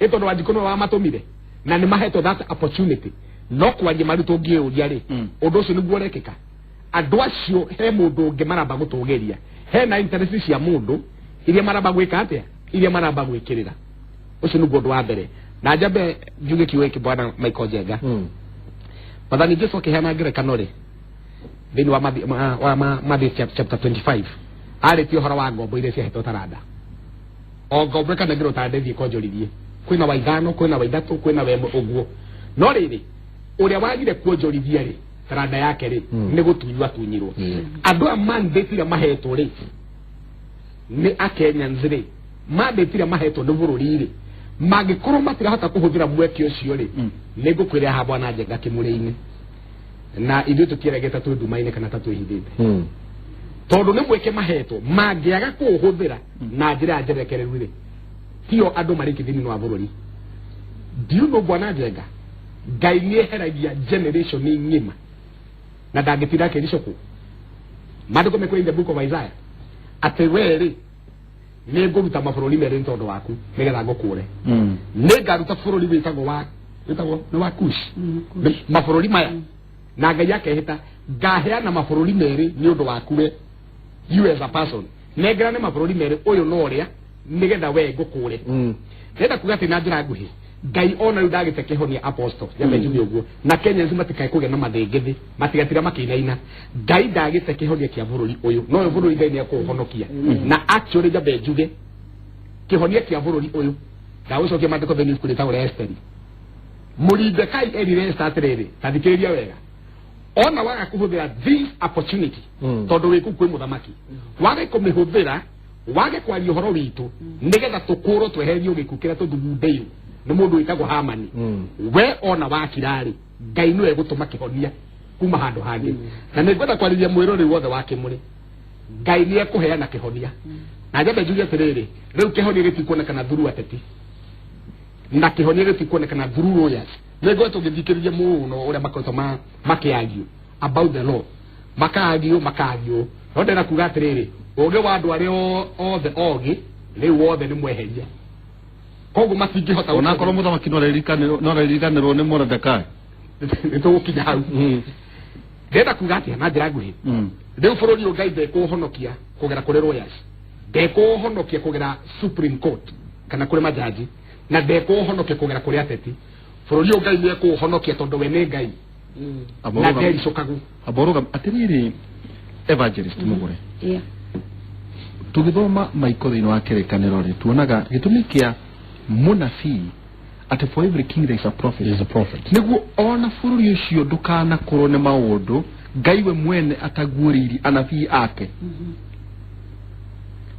Ĩ tondũ Wanjikũ nĩwe wamatũmire na nĩ mahetwo that opportunity, no kwaria maru tũngĩũria rĩ, ũndũ ũcio nĩguo ũrekĩka. Andũ acio he mũndũ ũngĩ maramba gũtũgĩria, hena interest cia mũndũ iria maramba gwĩka atĩa, iria maramba gwĩkĩrĩra. Ũcio nĩguo ũndũ wa mbere. Na njambe njuge kiugo gĩkĩ, bwana Michael Njenga. Mwathani Jesu akĩheana ngerekano rĩ, thĩinĩ wa Matthew chapter 25, arĩtie ũhoro wa ngombo iria ciahetwo taranda. O ngombo ĩkanengerwo taranda, ĩthiĩ konjorithie. Kwĩna wa 5, kwĩna wa 3, kwĩna wa 1, ũguo. No rĩrĩ, ũrĩa wagire kuonjorithia rĩ, taranda yake rĩ, nĩ gũtunywo atunyirwo. Andũ a mandate iria mahetwo rĩ nĩ akenyans rĩ, mandate iria mahetwo nĩ bũrũri rĩ, mangĩkorwo matirahota kũhũthĩra mweke ũcio rĩ, nĩ ngũkwĩra haha bwana Njenga, kĩmũrĩ-inĩ na ithuĩ tũtieregete twĩ nduma-inĩ kana ta twĩhithĩte, tondũ nĩ mweke mahetwo, mangĩaga kũũhũthĩra na njĩra ya njerekereru rĩ, tio andũ marĩ thĩinĩ wa bũrũri. Ndiuno bwana Njenga, Ngai nĩ eheragia generation ng'ima na ndangĩtinda akĩricũkwo. Maandĩko mekwo in the book of Isaiah atĩ we rĩ, nĩ ngũruta mabũrũri merĩ nĩ tondũ waku nĩgetha ngũkũre. Nĩ ngaruta bũrũri wĩtagwo nĩ wa Kush. Mabũrũri maya na Ngai akehĩta, ngaheana mabũrũri merĩ nĩ ũndũ waku we, you as a person, nengerane mabũrũri merĩ, ũyũ na ũrĩa, nĩgetha we ngũkũre. Ndĩrenda kuga atĩ na njĩra nguhĩ, Ngai ona rĩu ndagĩte kĩhonia. Apostle, nyambe njuge ũguo na Kenyans matikae kũgĩa na mathĩngĩthĩ, matigatira makĩinaina. Ngai ndagĩte kĩhonia kĩa bũrũri ũyũ, no ũyũ bũrũri Ngai nĩ ekũũhonokia. Na actually nyambe njuge kĩhonia kĩa bũrũri ũyũ, ndagũcokia maandĩko thĩinĩ ibuku rĩtagwo rĩa Esteri. Mũrindekai erire Esther atĩrĩrĩ, ta thikĩrĩria wega, ona waga kũhũthĩra this opportunity, tondũ wĩ kũu kwĩ mũthamaki, wage kũmĩhũthĩra, wage kwaria ũhoro witũ nĩgetha tũkũrwo tweherio gĩkuũ kĩrĩa tũthugundĩirwo nĩ mũndũ wĩtagwo Hamani, we ona wakirarĩ, Ngai nĩwe gũtũma kĩhonia kuma handũ hangĩ. Na nĩ ngwenda kwarĩria mwĩroreri wothe wa kĩmũrĩ, Ngai nĩ ekũheana kĩhonia. Na njambe njuge atĩrĩrĩ, rĩu kĩhonia gĩtikuonekana through ateti, na kĩhonia gĩtikuonekana through lawyers. Nĩ ngoretwo ngĩthikĩrĩria mũno ũrĩa makoretwo makĩargue about the law, makaagio makaagio, no ndĩrenda kuga atĩrĩrĩ, ũgĩ wa andũ arĩa othe ogĩ rĩu wothe nĩ mweherie, koguo matingĩhota. Onakorwo mũthamaki no arariganĩrwo nĩ Moredekai. Nĩ tũgũkinya hau. Ndĩrenda kuga atĩa na njĩra nguhĩ? Rĩu bũrũri ũyũ Ngai ndekũũhonokia kũgera kũrĩ lawyers, ndekũũhonokia kũgera Supreme Court kana kũrĩ majaji, na ndekũũhonokia kũgera kũrĩ ateti. Bũrũri ũyũ Ngai nĩekũũhonokia, tondũ we nĩ Ngai na ndericũkagwo. Aborũgam atĩrĩrĩ, evangelist Mũgũre. Yeah. Tũgĩthoma maiko thĩinĩ wa kĩrĩkanĩro rĩ, tuonaga gĩtũmi kĩa mũnabii atĩ for every king there is a prophet. Is a prophet. Nĩguo ona bũrũri ũcio ndũkanakorwo nĩ maũndũ Ngai we mwene ataguũrĩirie anabii ake.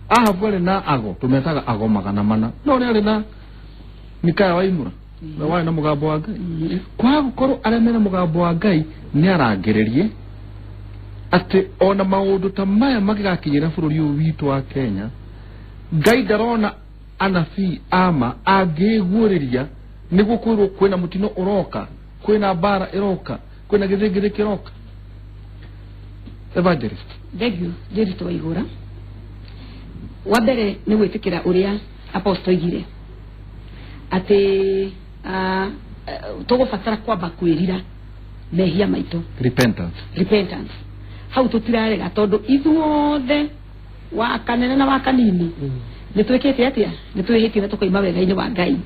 Ahabu arĩ na ago, tũmetaga ago 400, no ũrĩa arĩ na Mikaya wa Imura na warĩ na mũgambo wa Ngai. Kwaga gũkorwo arĩa mena mũgambo wa Ngai nĩ arangĩrĩrie atĩ ona maũndũ ta maya magĩgakinyĩra bũrũri ũyũ witũ wa Kenya, Ngai ndarona anabii ama angĩguũrĩria nĩguo kwĩrwo kwĩna mũtino ũroka, kwĩna mbara ĩroka, kwĩna gĩthĩngĩthĩ kĩroka. Evangelist. Thank you Ndiritu Waigũra. Wa mbere nĩ gwĩtĩkĩra ũrĩa apostle oigire atĩ tũgũbatara kwamba kwĩrira mehia maitũ. Repentance. Repentance. Hau tũtirarega tondũ ithuothe wa kanene na wa kanini nĩ twĩkĩte atĩa, nĩ twĩhĩtie na tũkoima wega-inĩ wa Ngai.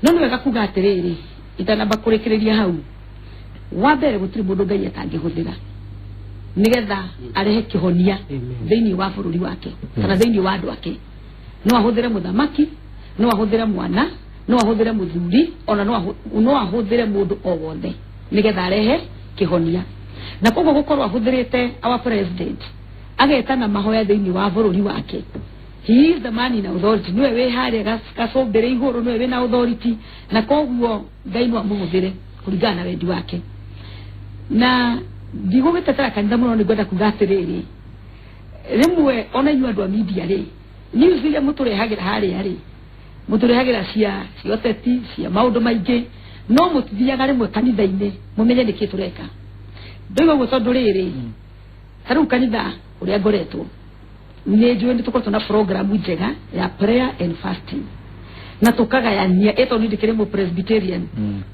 No nĩ wega kuga atĩrĩrĩ, itanamba kũrĩkĩrĩria hau, wa mbere gũtirĩ mũndũ Ngai atangĩhũthĩra nĩgetha arehe kĩhonia thĩinĩ wa bũrũri wake kana thĩinĩ wa andũ ake. No ahũthĩre mũthamaki, no ahũthĩre mwana, no ahũthĩre mũthuri, ona no ahũthĩre mũndũ o wothe nĩgetha arehe kĩhonia. Na koguo gũkorwo ahũthĩrĩte our president agetana mahoya thĩinĩ wa bũrũri wake, he is the man in authority, niwe wĩ harĩa gacũmbĩrĩ igũrũ, niwe wĩna authority, na koguo Ngai no amũhũthĩre kũringana na wendi wake. Na ndigũgĩtetera kanitha mũno, nĩngwenda kuga atĩrĩrĩ, rĩmwe ona inyuĩ andũ a media rĩ, news iria mũtũrehagĩra harĩa rĩ, mũtũrehagĩra cia ũteti, cia maũndũ maingĩ, no mũtithiaga rĩmwe kanitha-inĩ mũmenye nĩkĩ tũreka. Ndoiga ũguo tondũ rĩrĩ, ta rĩu kanitha ũrĩa ngoretwo nĩ njũĩ nĩ tũkoretwo na program njega ya prayer and fasting, na tũkagayania, ĩ tondũ ndĩkĩrĩ mũ Presbyterian,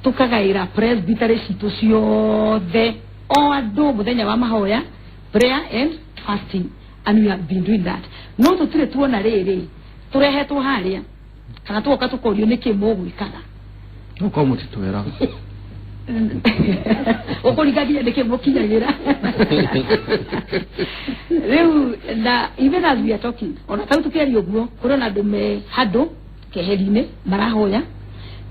tũkagaĩra presbytery citũ ciothe o andũ mũthenya wa mahoya, prayer and fasting, and we have been doing that. No tũtirĩ tuona rĩrĩ tũrehetwo harĩa kana tũgoka tũkorio nĩkĩ mũgwĩkaga. No korwo mũtitwĩraga. Ũkũringania nĩkĩ mũkinyagĩra rĩu. Na even as we are talking, ona tau tũkĩaria ũguo, kũrĩ ona andũ me handũ keheri-inĩ marahoya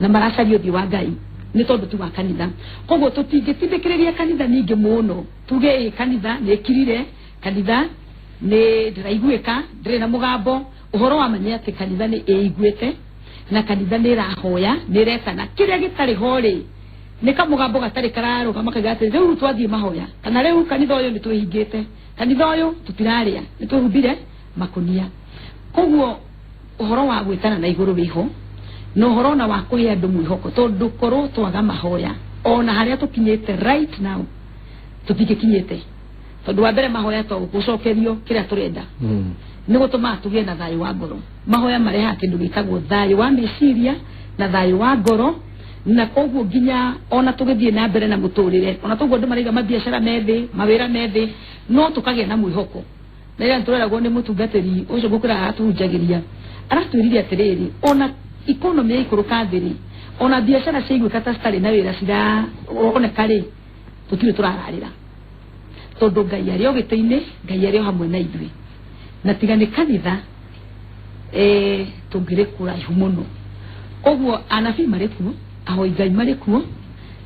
na maracaria ũthiũ wa Ngai nĩ tondũ ti wa kanitha. Koguo tũtingĩtindĩkĩrĩria kanitha ningĩ mũno tuge ĩ kanitha nĩ ĩkirire, kanitha nĩ ndĩraiguĩka, ndĩrĩ na mũgambo. Ũhoro wa ma nĩ atĩ kanitha nĩ ĩiguĩte na kanitha nĩ ĩrahoya, nĩ ĩretana. Kĩrĩa gĩtarĩ ho rĩ, nĩ kamũgambo gatarĩ kararũgama kaiga atĩ rĩu twathiĩ mahoya, kana rĩu kanitha ũyũ nĩ twĩhingĩte, kanitha ũyũ tũtirarĩa, nĩ twĩhumbire makũnia. Koguo ũhoro wa gwĩtana na igũrũ wĩho, na ũhoro ona wa kũhe andũ mwĩhoko, tondũ korwo twaga mahoya ona harĩa tũkinyĩte right now tũtingĩkinyĩte, tondũ wa mbere mahoya to gũcokerio kĩrĩa tũrenda, nĩ gũtũmaga tũgĩe na thayũ wa ngoro. Mahoya marehaga kĩndũ gĩtagwo thayũ wa meciria na thayũ wa ngoro, na koguo nginya ona tũgĩthiĩ na mbere na mũtũrĩre, ona toguo andũ maraiga mabiacara methĩ, mawĩra methĩ, no tũkagĩa na mwĩhoko. Na rĩrĩa tũreragwo nĩ mũtungatĩri ũcio ngũkĩra aratũhunjagĩria, aratwĩrire atĩrĩrĩ, ona economy yaikũrũka thĩ rĩ, ona biacara ciaiguĩka ta citarĩ na wĩra ciraoneka rĩ, tũtirĩ tũrararĩra, tondũ Ngai arĩ o gĩtĩ-inĩ, Ngai arĩ o hamwe na ithuĩ. Na tiga nĩ kanitha, tũngĩrĩ kũraihu mũno. Koguo anabii marĩ kuo, ahoi Ngai marĩ kuo,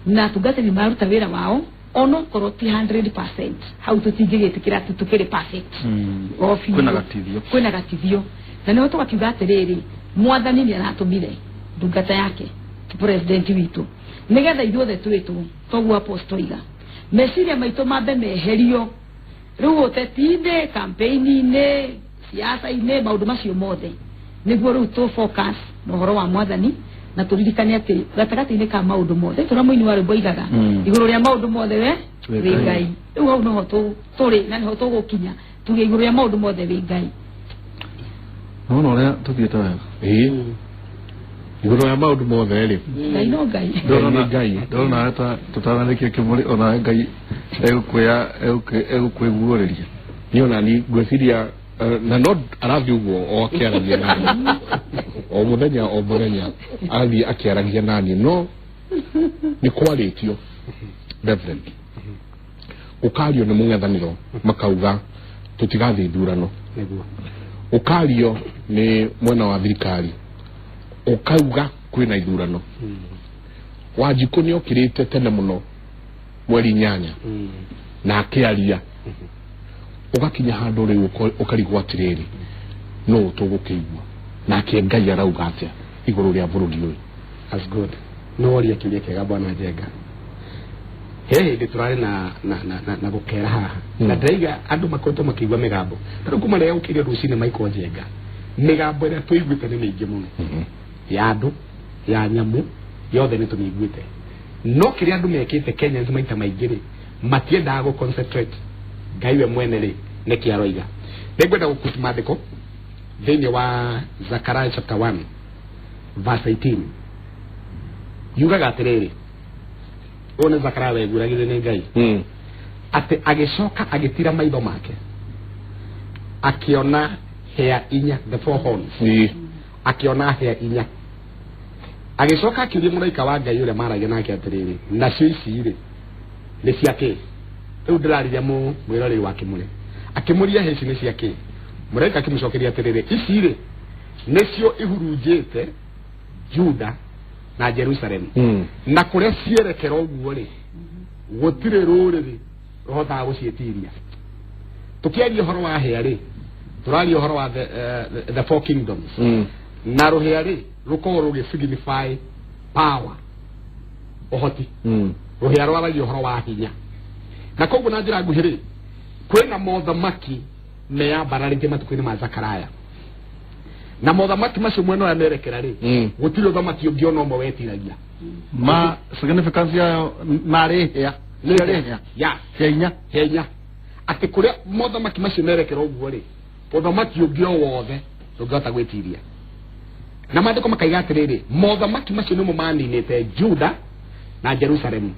na atungatĩri maruta wĩra wao, onokorwo ti 100%, hau tũtingĩgĩtĩkĩra atĩ tũkĩrĩ perfect. O biũ. Kwĩna gatithio. Kwĩna gatithio. Na nĩho tũgakiuga atĩrĩrĩ, mwathani nĩ aratũmire ndungata yake president witũ nĩgetha ithuothe twĩtwo toguo apostle oiga, meciria maitũ mambe meherio rĩu ũteti-inĩ, campaign-inĩ, siasa-inĩ, maũndũ macio mothe, nĩguo rĩu tũ focus na ũhoro wa mwathani, na tũririkane atĩ gatagatĩ-inĩ ka maũndũ mothe tũrĩa mũini wa rwĩmbo oigaga, igũrũ rĩa maũndũ mothe we Wĩ wĩ Ngai. Ngai. Rĩu hau noho tũrĩ na nĩho tũgũkinya, tuge igũrũ rĩa maũndũ mothe wĩ Ngai. Nona ũrĩa tũthiĩte wega. Ĩĩ, igũrũ rĩa maũndũ mothe rĩ, Ngai no Ngai. Ngai nĩ Ngai. Ndona ta tũtanarĩkia kĩmũrĩ, ona Ngai egũkwĩguũrĩria. Niĩ ona ni ngwĩciria, na no arathiĩ ũguo o akĩaragia nani o mũthenya, o mũthenya arathiĩ akĩaragia nani, no nĩ kwarĩtio Reverend, gũkario nĩ mũng'ethanĩro makauga tũtigathiĩ ithurano. Nĩguo. Ũkario nĩ mwena wa thirikari ũkauga kwĩna ithurano. Wanjikũ nĩ okĩrĩte tene mũno mweri 8 na akĩaria, ũgakinya handũ rĩu ũkarigwo atĩrĩrĩ, nũ tũgũkĩigua nake Ngai arauga atĩa igũrũ rĩa bũrũri ũyũ? That's good. Nĩ woria kĩũria kĩega, bwana Njenga. He hĩndĩ tũrarĩ na gũkera haha na ndĩraiga andũ makoretwo makĩigua mĩgambo. Ta rĩu kuma rĩrĩa ũkĩire rũcinĩ, Michael Njenga, mĩgambo ĩrĩa tũiguĩte nĩ mĩingĩ mũno, ya andũ, ya nyamũ, yothe nĩ tũmĩiguĩte. No kĩrĩa andũ mekĩte, Kenyans maita maingĩ rĩ, matiendaga gũ concentrate Ngai we mwene rĩ nĩkĩ aroiga. Nĩngwenda gũkuti maandĩko thĩinĩ wa Zakaria chapter 1 verse 18. Yugaga atĩrĩrĩ, ũyũ nĩ Zakaria weguragire nĩ Ngai, atĩ agĩcoka agĩtira maitho make akĩona hĩa inya, the four horns. Akĩona hĩa inya, agĩcoka akĩũria mũraika wa Ngai ũrĩa maragia nake atĩrĩrĩ, nacio ici rĩ nĩ cia kĩ? Rĩu ndĩrariria mwĩroreri wa kĩmũrĩ. Akĩmũria, hĩa ici nĩ cia kĩ? Mũraika akĩmũcokeria atĩrĩrĩ, ici rĩ nĩcio ihurunjĩte Juda na Jerusalem, na kũrĩa cierekera ũguo rĩ, gũtirĩ rũrĩrĩ rũhotaga gũciĩtiria. Tũkĩaria ũhoro wa hĩa rĩ, tũraria ũhoro wa the four kingdoms, na rũhĩa rĩ rũkoragwo rũgĩ signify power, ũhoti. Rũhĩa rwaragia ũhoro wa hinya, na koguo na njĩra nguhĩ rĩ, kwĩna mothamaki meyambararĩtie matukũ-inĩ ma Zakaraya, na mothamaki macio mwena ũrĩa merekera rĩ, gũtirĩ ũthamaki ũngĩ ona ũmwe wetiragia. Ma significance yayo narĩ hĩa, ciarĩ hĩa. Ya. Hĩa inya. Hĩa inya, atĩ kũrĩa mothamaki macio merekera ũguo rĩ, ũthamaki ũngĩ o wothe ndũngĩhota gwĩtiria. Na maandĩko makaiga atĩrĩrĩ, mothamaki macio nĩmo maninĩte Juda na Jerusalemu.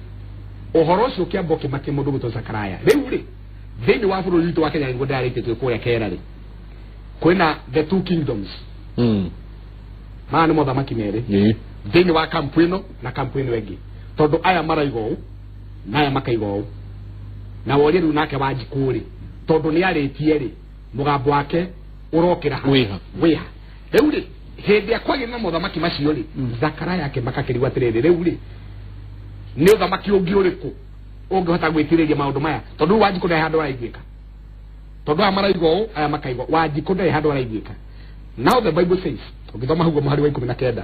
Ũhoro ũcio ũkĩamba ũkĩmakia mũndũ gwĩtwo Zakaraya. Rĩu rĩ, thĩinĩ wa bũrũri witũ wa Kenya, nĩguo ndĩrarĩtie, twĩ kũrĩa kera rĩ, kwĩna the two kingdoms. Maya nĩ mothamaki merĩ thĩinĩ wa kampu ĩno na kampu ĩno ĩngĩ, tondũ aya maraiga ũũ na aya makaiga ũũ. Na worie rĩu nake Wanjikũ rĩ, tondũ nĩ arĩtie rĩ, mũgambo wake ũrokĩra ha? Wĩha. Wĩha. Rĩu rĩ, hĩndĩ ĩrĩa kwagĩrĩ na mothamaki macio rĩ, Zakaraya akĩmaka akĩrigwo atĩrĩrĩ, rĩu rĩ nĩ ũthamaki ũngĩ ũrĩkũ ũngĩhota gwĩtirĩria maũndũ maya? Tondũ rĩu Wanjikũ ndarĩ handũ araiguĩka, tondũ aya maraiga ũũ, aya makaiga ũũ. Wanjikũ ndarĩ handũ araiguĩka. Now the Bible says, ũngĩthoma hau mũhari wa 19,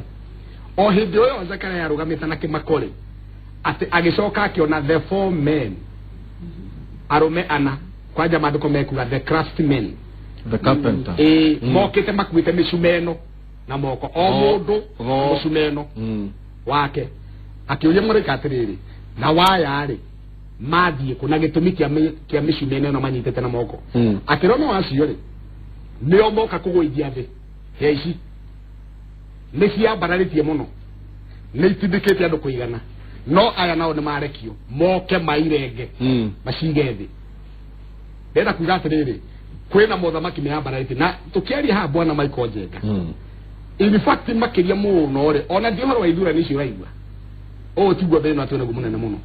o hĩndĩ ĩyo Zakaria arũgamĩte na kĩmako rĩ, atĩ agĩcoka akĩona the four men, arũme ana. Kwanja maandĩko mekuga the craftsmen. The carpenter. Ĩĩ, mokĩte makuĩte mĩcumeno na moko, o mũndũ mũcumeno wake. Akĩũria mũraika atĩrĩrĩ, na waya rĩ mathiĩ kũ na gĩtũmi kĩa mĩcumeno ĩno manyitĩte na moko? Akĩrwo no acio rĩ nĩo moka kũgũithia thĩ. Hĩa ici nĩ ciambararĩtie mũno, nĩ itindĩkĩte andũ kũigana, no aya nao nĩ marekio moke mairenge, macige thĩ. Ndĩrenda kuga atĩrĩrĩ, kwĩna mothamaki meyambararĩtie, na tũkĩaria haha, bwana Michael Njenga, in fact makĩria mũno rĩ, ona ndi ũhoro wa ithurano icio ũraigua ũũ tiguo thĩna twĩ naguo mũnene mũno.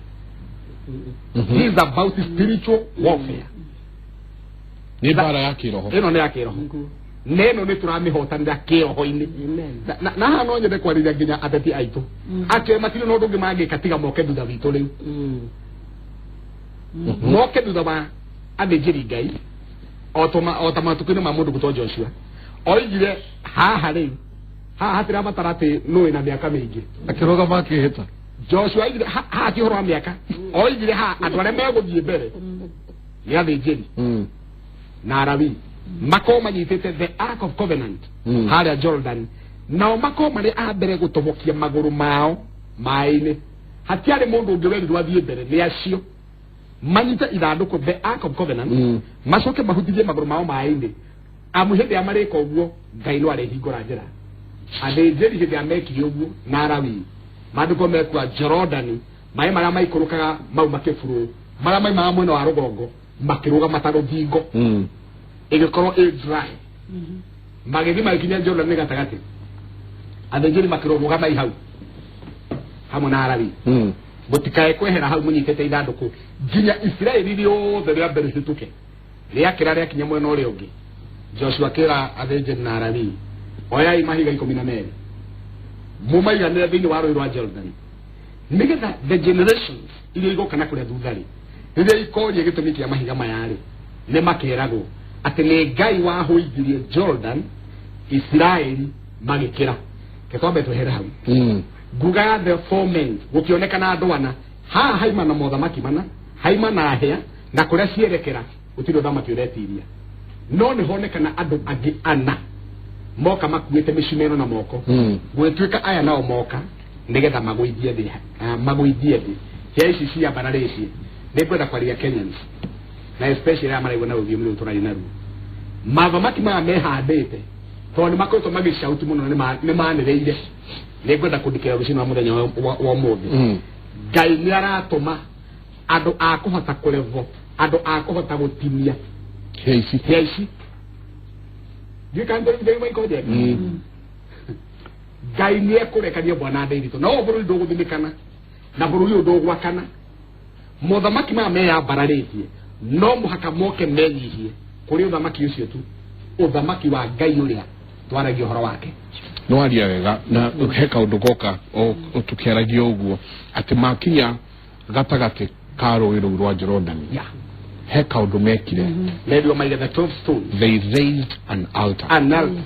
This is about spiritual warfare. Nĩ mbara ya kĩroho. Ĩno nĩ ya kĩroho, na ĩno nĩ tũramĩhotanĩra kĩroho-inĩ. Amen. Na haha no nyende kwarĩria nginya ateti aitũ atĩ matirĩ na ũndũ ũngĩ mangĩka tiga moke thutha witũ rĩu, moke thutha wa athĩnjĩri Ngai, o ta matukũ-inĩ ma mũndũ gwĩtwo Joshua oigire haha rĩu haha hatirabatara atĩ nũ wĩna mĩaka mĩingĩ. Akĩrũgama akĩhĩta. Joshua oigire haha ti ũhoro wa mĩaka, oigire haha andũ arĩa megũthiĩ mbere nĩ athĩnjĩri na Arawi, makorwo manyitĩte the Ark of Covenant harĩa Jordan, nao makorwo marĩ a mbere gũtobokia magũrũ mao maĩ-inĩ. Hatiarĩ mũndũ ũngĩ werirwo athiĩ mbere, nĩ acio manyite ithandũkũ, the Ark of Covenant, macoke mahutithie magũrũ mao maĩ-inĩ, amu hĩndĩ ya marĩka ũguo Ngai no arĩhingũra njĩra. Athĩnjĩri hĩndĩ ya mekire ũguo na Arawi, maandĩko mekua Jorodani, maĩ marĩa maikũrũkaga mau makĩburũ, marĩa maimaga mwena wa rũgongo makĩrũgama ta rũthingo, ĩgĩkorwo ĩ dry. Magĩthiĩ magĩkinya Jordan nĩ gatagatĩ, athĩnjĩri makĩrũgamai hau hamwe na Arawi, mũtikae kwehera hau mũnyitĩte ithandũkũ nginya Isiraeli rĩothe rĩa mbere hĩtũke. Rĩakĩra rĩakinya mwena ũrĩa ũngĩ. Joshua akĩra athĩnjĩri na Alawii, oyai mahiga 12 mũmaiganĩre thĩinĩ wa rũĩ rwa Jordan, nĩgetha the generations iria igoka na kũrĩa thutha rĩ, rĩrĩa ikoria gĩtũmi kĩa mahiga maya rĩ, nĩ makeragwo atĩ nĩ Ngai wahũithirie Jordan, Isiraeli magĩkĩra. Ke twambe twehere hau. Nguga ya the four men, gũkĩonekana andũ ana haha, haima na mothamaki mana, haima na hĩa, na kũrĩa cierekera gũtirĩ ũthamaki ũretiria, no nĩ honekana andũ angĩ ana moka makuĩte mĩcumeno na moko. Gwĩtuĩka aya nao moka nĩgetha magũithie thĩ, magũithie thĩ hĩa ici ciambararĩtie. Nĩ ngwenda kwaria Kenyans na especially arĩa maraigua na rũthiomi rũrũ tũraria naruo. Mathamaki maya mehandĩte, tondũ nĩ makoretwo magĩcauti mũno na nĩ manĩrĩire. Nĩ ngwenda kũndikĩra rũcinĩ wa mũthenya wa ũmũthĩ, Ngai nĩ aratũma andũ a kũhota kũrevo, andũ a kũhota gũtinia hĩa ici. Hĩa ici. Ndiũĩ kana nĩ maiko njega. Ngai nĩ ekũrekania bwana ndĩritũ na ũyũ bũrũri ndũgũthimĩkana na bũrũri ũyũ ndũgwakana. Mothamaki maya meyambararĩtie no mũhaka moke menyihie kũrĩ ũthamaki ũcio tu, ũthamaki wa Ngai ũrĩa twaragia ũhoro wake. No aria wega na he kaũndũ goka o tũkĩaragia ũguo atĩ makinya gatagatĩ ka rũĩ rũu rwa Jordan, he kaũndũ mekire. Merirwo maige the 12 stones. They raised an altar. An altar.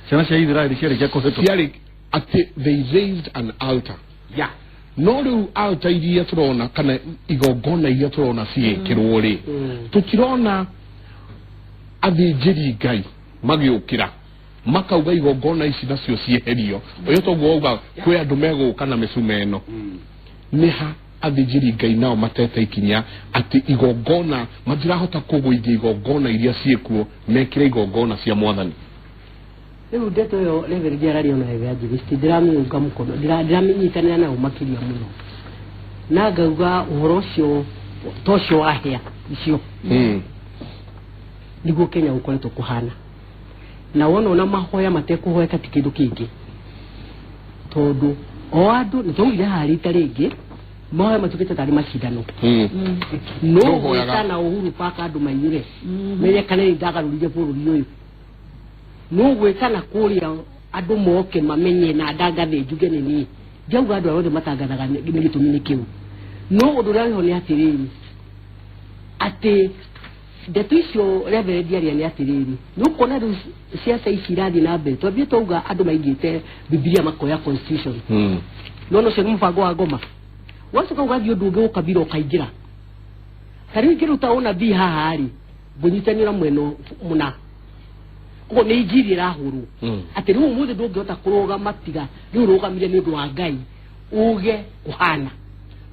Ciana cia Isiraeli ciarĩkia kũhĩtũka. Ciarĩ atĩ they raised an altar. No rĩu altar iria tũrona kana igongona iria tũrona cigĩkĩrwo rĩ, tũtirona athĩnjĩri Ngai magĩũkĩra makauga igongona ici nacio cieherio. Ũyũ toguo wauga kwĩ andũ megũka na mĩcumeno. Nĩ ha athĩnjĩri Ngai nao matete ikinya atĩ igongona matirahota kũgũithia igongona iria ciĩkuo, mekĩre igongona cia Mwathani? Rĩu ndeto ĩyo Reverend araria ona evangelist, ndiramĩunga mũkono, ndiramĩnyitanĩra nayo makĩria mũno, na ngauga ũhoro ũcio ta ũcio wa hĩa icio nĩguo Kenya gũkoretwo kũhana, na wona ona mahoya matekũhoeka ti kĩndũ kĩngĩ, tondũ o andũ nĩ twaugire haha rita rĩngĩ, mahoya matuĩkĩte tarĩ macindano. No Nũhoyaga. gwĩta na Uhuru Park andũ maiyũre menyekane nĩ ndagarũrire bũrũri ũyũ, no gwĩta na kũrĩa andũ moke mamenye na ndangathe njuge nĩ niĩ. Ndiauga andũ arĩa othe matangathaga nĩ gĩtũmi nĩ kĩu, no ũndũ ũrĩa wĩho nĩ atĩrĩrĩ, atĩ ndeto icio Reverend aria nĩ atĩrĩrĩ, nĩ ũkuona rĩu ciaca ici irathiĩ na mbere, twambie twauga andũ maigĩte Bibilia makoya constitution. Nona ũcio nĩ mũbango wa ngoma, wacoka ũgathiĩ ũndũ ũngĩ ũkabira ũkaingĩra. Ta rĩu ingĩruta ũnabii haha rĩ, ngũnyitanĩra mwena mũna, koguo nĩ injiri ĩrahũrwo atĩ rĩu ũmũthĩ ndũngĩhota kũrũgama tiga rĩu ũrũgamire nĩ ũndũ wa Ngai uge kũhana.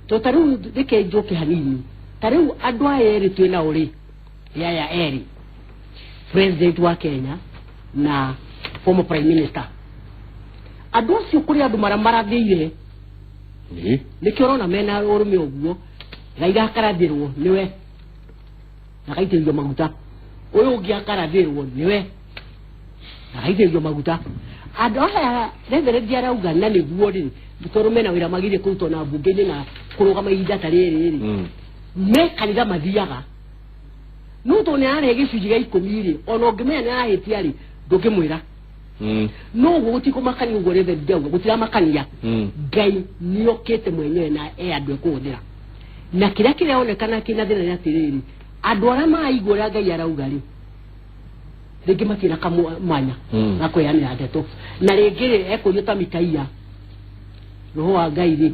To ta rĩu reke njoke hanini, ta rĩu andũ aya erĩ twĩ nao rĩ, nĩ aya erĩ, president wa Kenya na former prime minister, andũ acio kũrĩ andũ maramarathĩire. Nĩkĩo ũrona mena ũrũme ũguo. Raila akarathĩrwo nĩwe na akaitĩrĩrio maguta, ũyũ ũngĩ akarathĩrwo nĩwe na akaitĩrĩrio maguta. Andũ aya Reverend arauga na nĩguo rĩ, tondũ mena wĩra magĩrĩire kũrutwo na mbunge-inĩ na kũrũgama ihinda ta rĩrĩ rĩ, me kanitha mathiaga, no tondũ nĩ ararehe gĩcunjĩ gĩa 10 rĩ, ona ũngĩmenya nĩ arahĩtia rĩ, ndũngĩmwĩra. No ũguo gũtikũmakania ũguo Reverend ndauga gũtiramakania. Ngai nĩokĩte mwenyewe na e andũ ekũhũthĩra, na kĩrĩa kĩronekana kĩna thĩna nĩ atĩrĩrĩ, andũ arĩa maraigua ũrĩa Ngai arauga rĩ, rĩngĩ matirĩ na kamwanya ga kwĩyanĩra ndeto, na rĩngĩ rĩ, ekũrio ta Mikaia, roho wa Ngai rĩ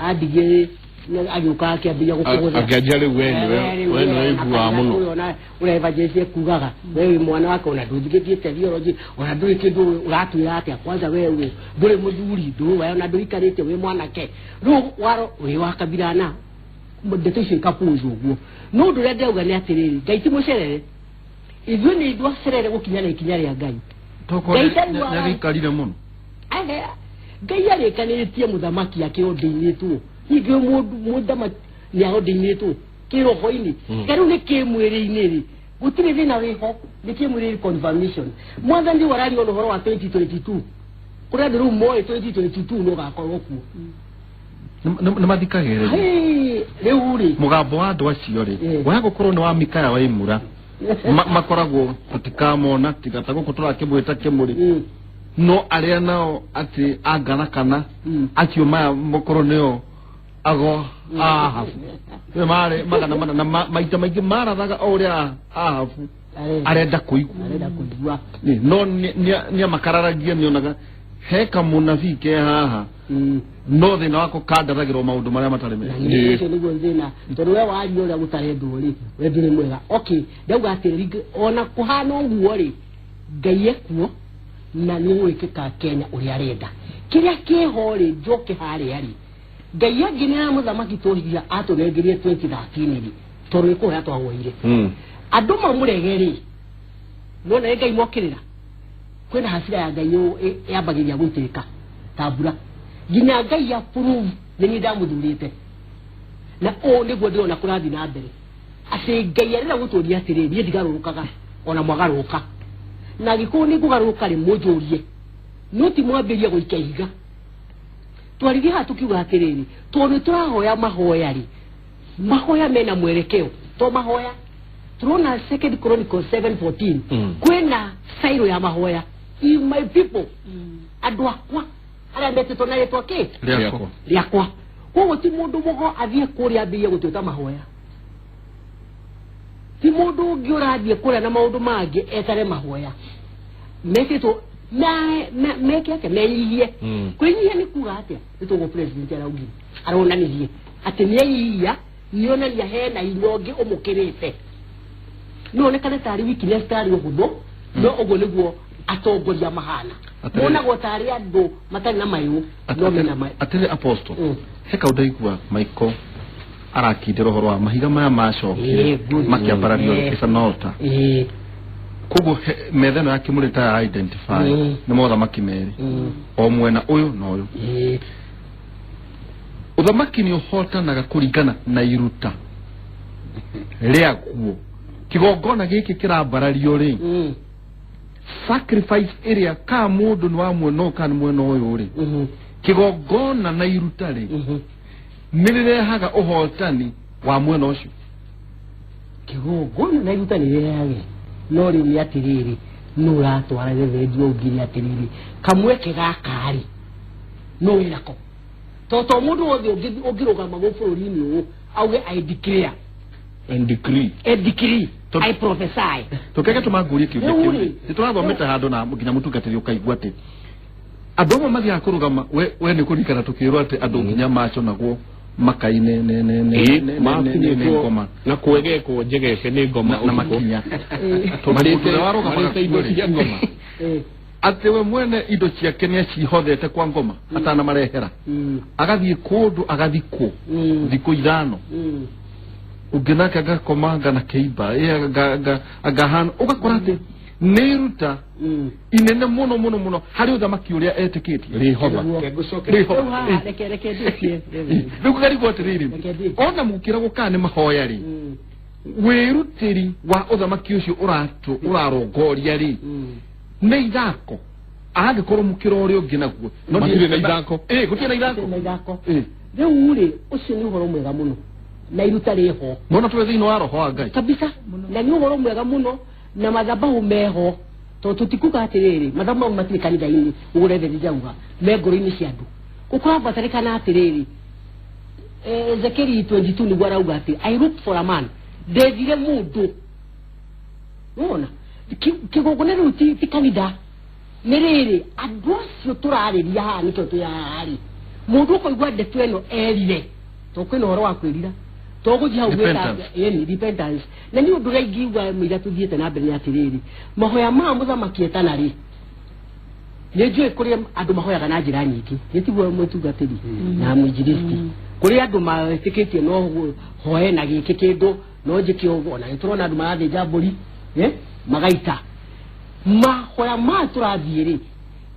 andigie rĩ, agĩũka akĩambĩrĩria gũkũhũthĩra. Akĩanjia rĩu we nĩwe, we nĩwe ũiguaga mũno. Ona ũrĩa evangelist ekugaga, we wĩ mwana wake, ona ndũthikĩtie theology, ona ndũrĩ kĩndũ ũratwĩra atĩa. Kwanza we ũ ndũrĩ mũthuri, ndũĩ ona ndũikarĩte wĩ mwanake, rĩu waro wĩ wa kabira na ndeto icio ikapũzwo ũguo. No ũndũ ũrĩa ndĩrauga nĩ atĩrĩrĩ, Ngai ti mũcerere, ithuĩ nĩ ithuĩ acerere gũkinya na ikinya rĩa Ngai. Tokorwo Ngai ndarĩ nĩagĩikarire mũno. Age Ngai arĩkanĩrĩtie mũthamaki akĩordinĩtwo, ningĩ mũndũ mũthamaki nĩ aordinĩtwo kĩroho-inĩ. Ta rĩu nĩ kĩmwĩrĩ-inĩ rĩ, gũtirĩ thĩna wĩho, nĩ kĩmwĩrĩ confirmation. Mwathani rĩu araria ũhoro wa 2022, kũrĩ andũ rĩu moĩ 2022 no gakorwo kuo. Nĩ mathikagĩrĩria. Hĩ, rĩu rĩ Mũgambo wa andũ acio rĩ, waya gũkorwo nĩ wa Mikaya wa Imura. Makoragwo tutikamona tiga ta gũkũ tũrakĩmwĩta Kĩmũrĩ, no arĩa nao atĩ angana kana acio maya makorwo nĩo ago Ahabu nĩ marĩ magana mana na maita maingĩ marathaga o ũrĩa Ahabu arenda kũigua. Arenda kũigua. No nĩ amakararagia, nĩonaga he kamũnabii ke haha no thĩna wako kandathagĩrwo maũndũ marĩa matarĩ mega. Na ũcio nĩguo thĩna, tondũ we waria ũrĩa gũtarendwo rĩ, we ndũrĩ mwega. Okay, ndauga atĩrĩ, ona kũhana ũguo rĩ, Ngai ekuo na nĩ ũgwĩkĩka Kenya ũrĩa arenda. Kĩrĩa kĩho rĩ, njoke harĩa rĩ, Ngai angĩneana mũthamaki tũhiga atũnengerie 2013 rĩ, tondũ nĩ kũhoya twahoire andũ mamũrege rĩ, nona nĩ Ngai mokĩrĩra, kwĩna hasira ya Ngai yambagĩria gũitĩrĩka ta mbura nginya Ngai approve nĩ niĩ ndamũthurĩte. Na ũũ nĩguo ndĩrona kũrathiĩ na mbere, atĩ Ngai arenda gũtũria atĩrĩ, niĩ ndigarũrũkaga ona mwagarũrũka, na angĩkorwo nĩ ngũgarũrũka rĩ, mũnjũrie, no ti mwambĩrie gũikia ihiga. Twaririe haha tukiuga atĩrĩrĩ, tondũ nĩ tũrahoya mahoya rĩ, mahoya mena mwerekeo, to mahoya turona Second Chronicles 7:14 kwĩna style ya mahoya. If my people, andũ akwa arĩa metĩtwo na rĩtwa kĩ rĩakwa, rĩakwa. Koguo ti mũndũ mũgo athiĩ kũrĩa ambĩrĩrie gũtuĩka mahoya, ti mũndũ ũngĩ ũrathiĩ kũrĩa na maũndũ mangĩ etare mahoya metĩtwo meke atĩa? Menyihie. Kwĩnyihia nĩ kuga atĩa? Nĩ tũguo president araugire, aronanirie atĩ nĩenyihia, nĩonania hena hinya ũngĩ ũmũkĩrĩte. No onekane tarĩ weakness, tarĩ ũhũthũ, no ũguo nĩguo atongoria mahana. Monagwo tarĩ andũ matarĩ na mayũ, no mena mayũ. Atĩrĩ apostle, he kaũndũ ndaigua Michael arakindĩra ũhoro wa mahiga maya macokire makĩambarario it's an altar. Koguo metha ĩno ya Kĩmũrĩ ta ya identify nĩ mothamaki merĩ, o mwena ũyũ na ũyũ. Ũthamaki nĩ ũhotanaga kũringana na iruta rĩaguo. Kĩgongona gĩkĩ kĩrambarario rĩ, sacrifice ĩrĩa ka mũndũ nĩ wa mwena ũyũ kana nĩ mwena ũyũ rĩ, kĩgongona na iruta rĩ, nĩ rĩrehaga ũhotani wa mwena ũcio. Kĩgongona na iruta nĩ rĩrehage, no rĩu nĩ atĩrĩrĩ, nũ ũratwara reverend waugire atĩrĩrĩ, kamweke gaka rĩ, no wĩnako to to mũndũ wothe ũngĩrũgama gũ bũrũri-inĩ ũyũ auge I declare and decree. I decree, I prophesy. Tũkege tũmangurie kĩũria Rĩu kĩu. rĩ. Nĩ tũrathomete handũ na nginya mũtungatĩri ũkaigua atĩ andũ amwe mathiaga kũrũgama we nĩ kũririkana tũkĩrwo atĩ andũ nginya maconagwo makaine ne ne ne ne ne ne ne ngoma na kwegekwo njegeke nĩ ngoma na makinya, tondũ mũndũ ũrĩa warũgamaga marĩte indo kuo rĩ, cia ngoma. Atĩ we mwene indo ciake nĩ acihothete kwa ngoma atanamarehera, agathiĩ kũndũ agathikwo thikũ 5, ũngĩ nake agakomanga na kĩimba agahana, ũgakora atĩ nĩ iruta inene mũno mũno mũno harĩ ũthamaki ũrĩa etĩkĩtie. Rĩhotha. Rĩu haha reke ndĩkie. Rĩu kũgarigwo atĩrĩrĩ, Reke ndĩkie. ona mũkĩragwo kana nĩ mahoya rĩ, wĩrutĩri wa ũthamaki ũcio ũrarongoria rĩ, nĩ ithako angĩkorwo mũkĩra ũrĩa ũngĩ naguo. No Matirĩ na ithako. Ĩ, gũtirĩ na ithako. Na ithako. Rĩu rĩ, ũcio nĩ ũhoro mwega mũno na iruta rĩho. Nona tũrĩ thĩinĩ wa roho wa Ngai. Kabisa, na nĩ ũhoro mwega mũno na mathabahu meho, tondũ tũtikuga atĩrĩrĩ mathabahu matirĩ kanitha-inĩ, ũguo reverend ndauga me ngoro-inĩ cia andũ. Gũkũrabatarĩkana atĩrĩrĩ, Ezekiel 22 nĩguo arauga atĩ I look for a man, ndethire mũndũ nona kĩgongona rĩu ti kanitha, nĩ rĩrĩ andũ acio tũrarĩria haha nĩkĩo twĩ haha rĩ, mũndũ ũkũigua ndeto ĩno erire, to kwĩna ũhoro wa kwĩrira, to gũthiĩ hau gwĩka Repentance. ĩni repentance. Na nĩ ũndũ ũrĩa ingiuga mũira tũthiĩte na mbere nĩ atĩrĩrĩ, mahoya ma mũthamaki etana rĩ, nĩ njũĩ kũrĩ andũ mahoyaga na njĩra nyingĩ, nĩ tiguo mũtungatĩri na mũinjilisti, kũrĩ andũ metĩkĩtie no hoe na gĩkĩ kĩndũ no njĩke ũguo, na nĩ tũrona andũ marathĩnja mbũri magaita mahoya ma tũrathiĩ rĩ,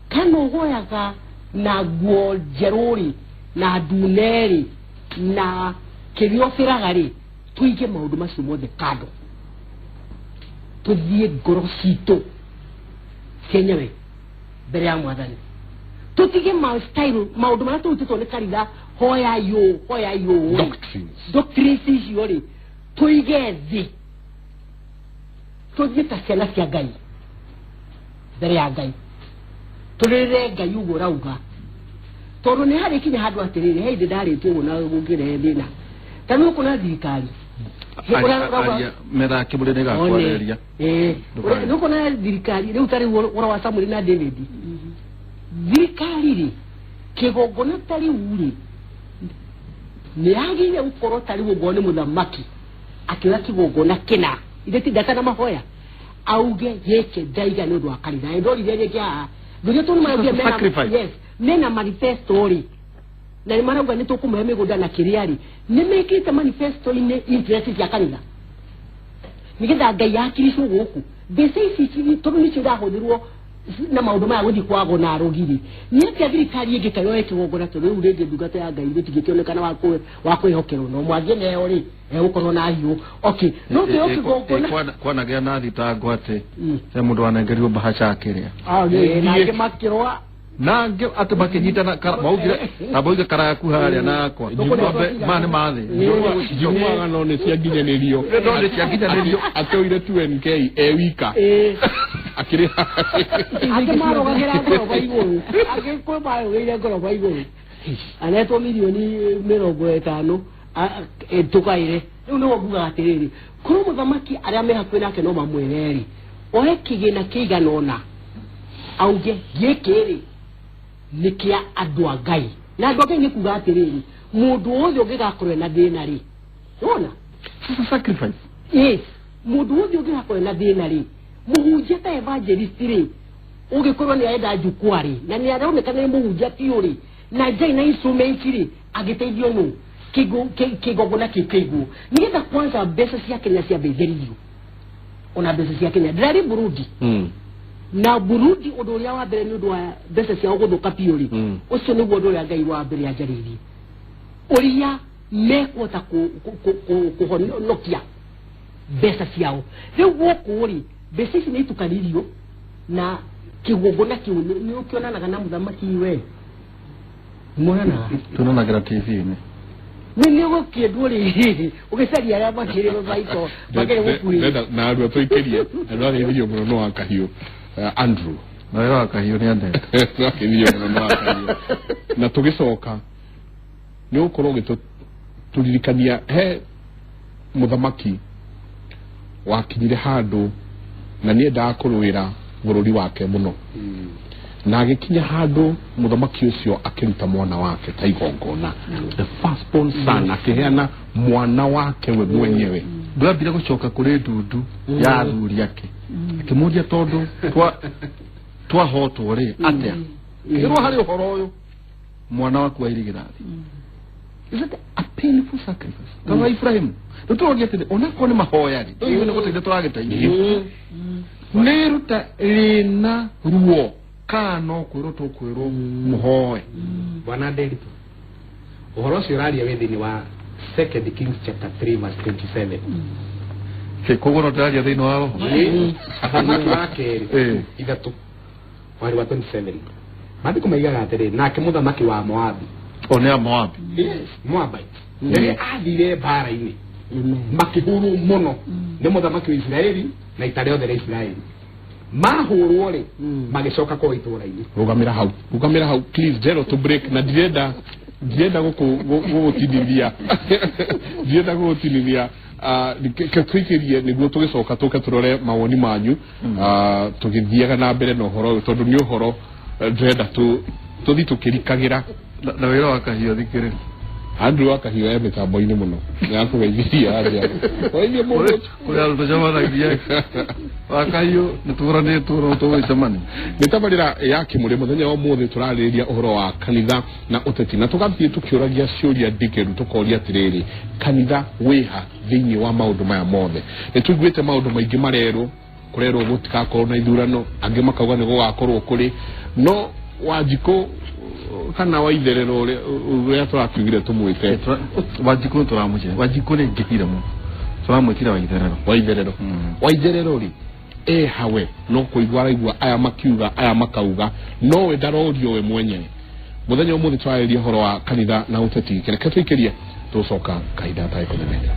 kana ũhoyaga na nguo njerũ rĩ, na ndune rĩ, na kĩrĩa ũbĩraga rĩ, tũige maũndũ macio mothe kando, tũthiĩ ngoro citũ cienyewe mbere ya mwathani, tũtige ma style maũndũ marĩa tũrutĩtwo nĩ kanitha, hoya yũ hoya yũ Doctrines. Doctrines icio rĩ, tũige thĩ. Tũthiĩ ta ciana cia Ngai mbere ya Ngai, tũrĩrĩre Ngai ũguo ũrauga, tondũ nĩ harĩ kinya handũ atĩrĩrĩ, he hĩndĩ ndarĩtie ũguo na gũkĩrehe thĩna. Ta nĩ ũkuona thirikari Metha kĩmũrĩ nĩ gakwarĩrĩria. Nĩ ũkuona thirikari rĩu, ta rĩu ũhoro wa Samuel na David, thirikari rĩ, kĩgongona ta rĩu rĩ, nĩ yagĩrĩire gũkorwo ta rĩu ũngorwo nĩ mũthamaki akĩoya kĩgongona kĩna ithe ti ndata na mahoya, auge gĩkĩ ndaiga nĩ ũndũ wa kanitha. Na ndorire rĩngĩ haha ngũria tondũ maraugire mena Sacrifice. Yes, mena manifesto rĩ, na nĩ marauga nĩ tũkũmũhe mĩgũnda na kĩrĩa rĩ, nĩ mekĩte manifesto-inĩ interest cia kanitha nĩgetha Ngai akiricwo gũkũ mbeca ici tondũ nĩcio irahũthĩrwo na maũndũ maya gũthiĩ kwagwo na arũgiri. Nĩ atĩa thirikari ĩngĩka yoe kĩgongona? Tondũ rĩu rĩngĩ ndungata ya Ngai gũtingĩkĩonekana wa kwĩhokerwo, no mwangĩneo rĩ, egũkorwo na hiũ. Okay, no kĩo kĩgongona. Kwanagĩa na thitango atĩ he mũndũ wanengerirwo mbahaca akĩrĩa. Na angĩ makĩrũa. Na angĩ atĩ makĩnyitana maugire na mauge karaku harĩa nakwa. Ma nĩ mathĩ. Njiumaga no nĩ cianginyanĩrio. No nĩ ciakinyanĩrio. Atũire 2NK e wika akĩrĩha. Angĩ marũgagĩra ngoroba igũrũ, angĩ kwĩ marũgĩire ngoroba igũrũ, anetwo milioni 50 tũkaire. Rĩu nĩguo ngugaga atĩrĩrĩ, korwo mũthamaki arĩa me hakuhĩ nake no mamwĩre rĩ, oe kĩgĩna kĩigana ũna, auge gĩkĩ rĩ nĩ kĩa andũ a Ngai. Na andũ a Ngai nĩ kuga atĩrĩrĩ, mũndũ wothe ũngĩgakorwo na thĩna rĩ, wona. Sasa sacrifice. Yes, mũndũ wothe ũngĩgakorwo na thĩna rĩ, mũhunjia ta evangelist rĩ, ũngĩkorwo nĩ arenda jukwaa rĩ, na nĩ aronekana nĩ mũhunjia biũ rĩ, na njarĩ na instrument rĩ, angĩteithio nũ? Kĩgongona kĩu kĩiguo nĩgetha kwanza mbeca cia Kenya ciambe itherio. Ona mbeca cia Kenya, ndĩrarĩ Burundi, na Burundi ũndũ ũrĩa wa mbere nĩ ũndũ wa mbeca ciao gũthũka biũ rĩ, ũcio nĩguo ũndũ ũrĩa Ngai wa mbere anjarĩirie, ũrĩa mekũhota kũhonokia mbeca ciao. Rĩu gũkũ rĩ, mbeca ici nĩ itukanirio na kĩgongona kĩu. Nĩ ũkĩonanaga na mũthamaki, we monanaga. Tuonanagĩra TV-inĩ. Nĩ ũgũkĩendwo rĩ, ũgĩcaria arĩa makĩrĩ maiko makĩrĩ gũkuhĩ. Ndenda na arua tũikĩrie na ndwageithirio mũno no wakahiũ. Andrew. Na wĩra wa kahiũ nĩ andete. Ndwageithirio mũno no wakahiũ, na tũgĩcoka nĩ ũgũkorwo ũgĩtũririkania he mũthamaki wakinyire handũ na nĩ endaga kũrũĩra bũrũri wake mũno, na agĩkinya handũ mũthamaki ũcio akĩruta mwana wake ta igongona, the firstborn son, akĩheana mwana wake we mwenyewe. Ndwambire gũcoka kũrĩ ndundu ya athuri ake akĩmũria, tondũ twahotwo rĩ, atĩa kĩrwo harĩ ũhoro ũyũ mwana waku wa irigithathi? Is it a painful sacrifice ta wa Ibrahimu? Rĩu tũroria atĩrĩ, onakorwo nĩ mahoya rĩ, tũigue nĩ gũteithia tũragĩteithia, nĩ ruta rĩna ruo kana no kwĩrwo tũkwĩrwo mũhoe? Bwana Nderitu, ũhoro ũcio ũraria wĩ thĩinĩ wa Second Kings chapter 3 verse 27. Koguo no ndĩraria thĩinĩ wa roho. Athamaki wa kerĩ 3 mweri wa 27, maandĩko maigaga atĩrĩ, nake mũthamaki wa Moabi, O nĩ a Moabi. Yes, Moabite, rĩrĩa athire mbara-inĩ, makĩhũrwo mũno nĩ mũthamaki wa Isiraeli na ita rĩothe rĩa Isiraeli. Mahũrwo rĩ, magĩcoka kwao itũũra-inĩ. Rugamĩra hau, rugamĩra hau please. Jero to break na ndirenda gũgũtinithia, ndirenda gũgũtinithia. Tũikĩrie nĩguo tũgĩcoka tũke tũrore mawoni manyu, tũgĩthiaga na mbere na ũhoro ũyũ, tondũ nĩ ũhoro ndĩrenda tũthiĩ tũkĩrikagĩra. Na wĩra wa kahiũ thikĩrĩria. Andrew wa Kahiũ e mĩtambo-inĩ mũno, nĩ akũgeithirie aja waithie mũndũ. Kũrĩ andũ tũcemanagia wa kahiũ, nĩ tũranĩtwo no tũgũcemania. Nĩ tabarĩra ya Kĩmũrĩ. Mũthenya wa ũmũthĩ tũrarĩrĩria ũhoro wa kanitha na ũteti, na tũgathiĩ tũkĩũragia ciũria ndikĩru, tũkoria atĩrĩrĩ, kanitha wĩha thĩinĩ wa maũndũ maya mothe? Nĩ tũiguĩte maũndũ maingĩ marerwo, kũrerwo gũtigakorwo na ithurano, angĩ makauga nĩ gũgakorwo kũrĩ no Wanjikũ kana Waitherero ũrĩa ũrĩa tũrakiugire tũmwĩte. Wanjikũ tũramũcire, Wanjikũ nĩ ngĩhire mũno, tũramwĩtire Waitherero. Waitherero. Waitherero rĩ, e hawe no kũigua araigua aya makiuga, aya makauga, no we ndarorio we mwenyewe. Mũthenya ũmũthĩ twarĩria ũhoro wa kanitha na ũteti. Reke tũikĩrie, tũcoka kahinda gatarĩ kũnene.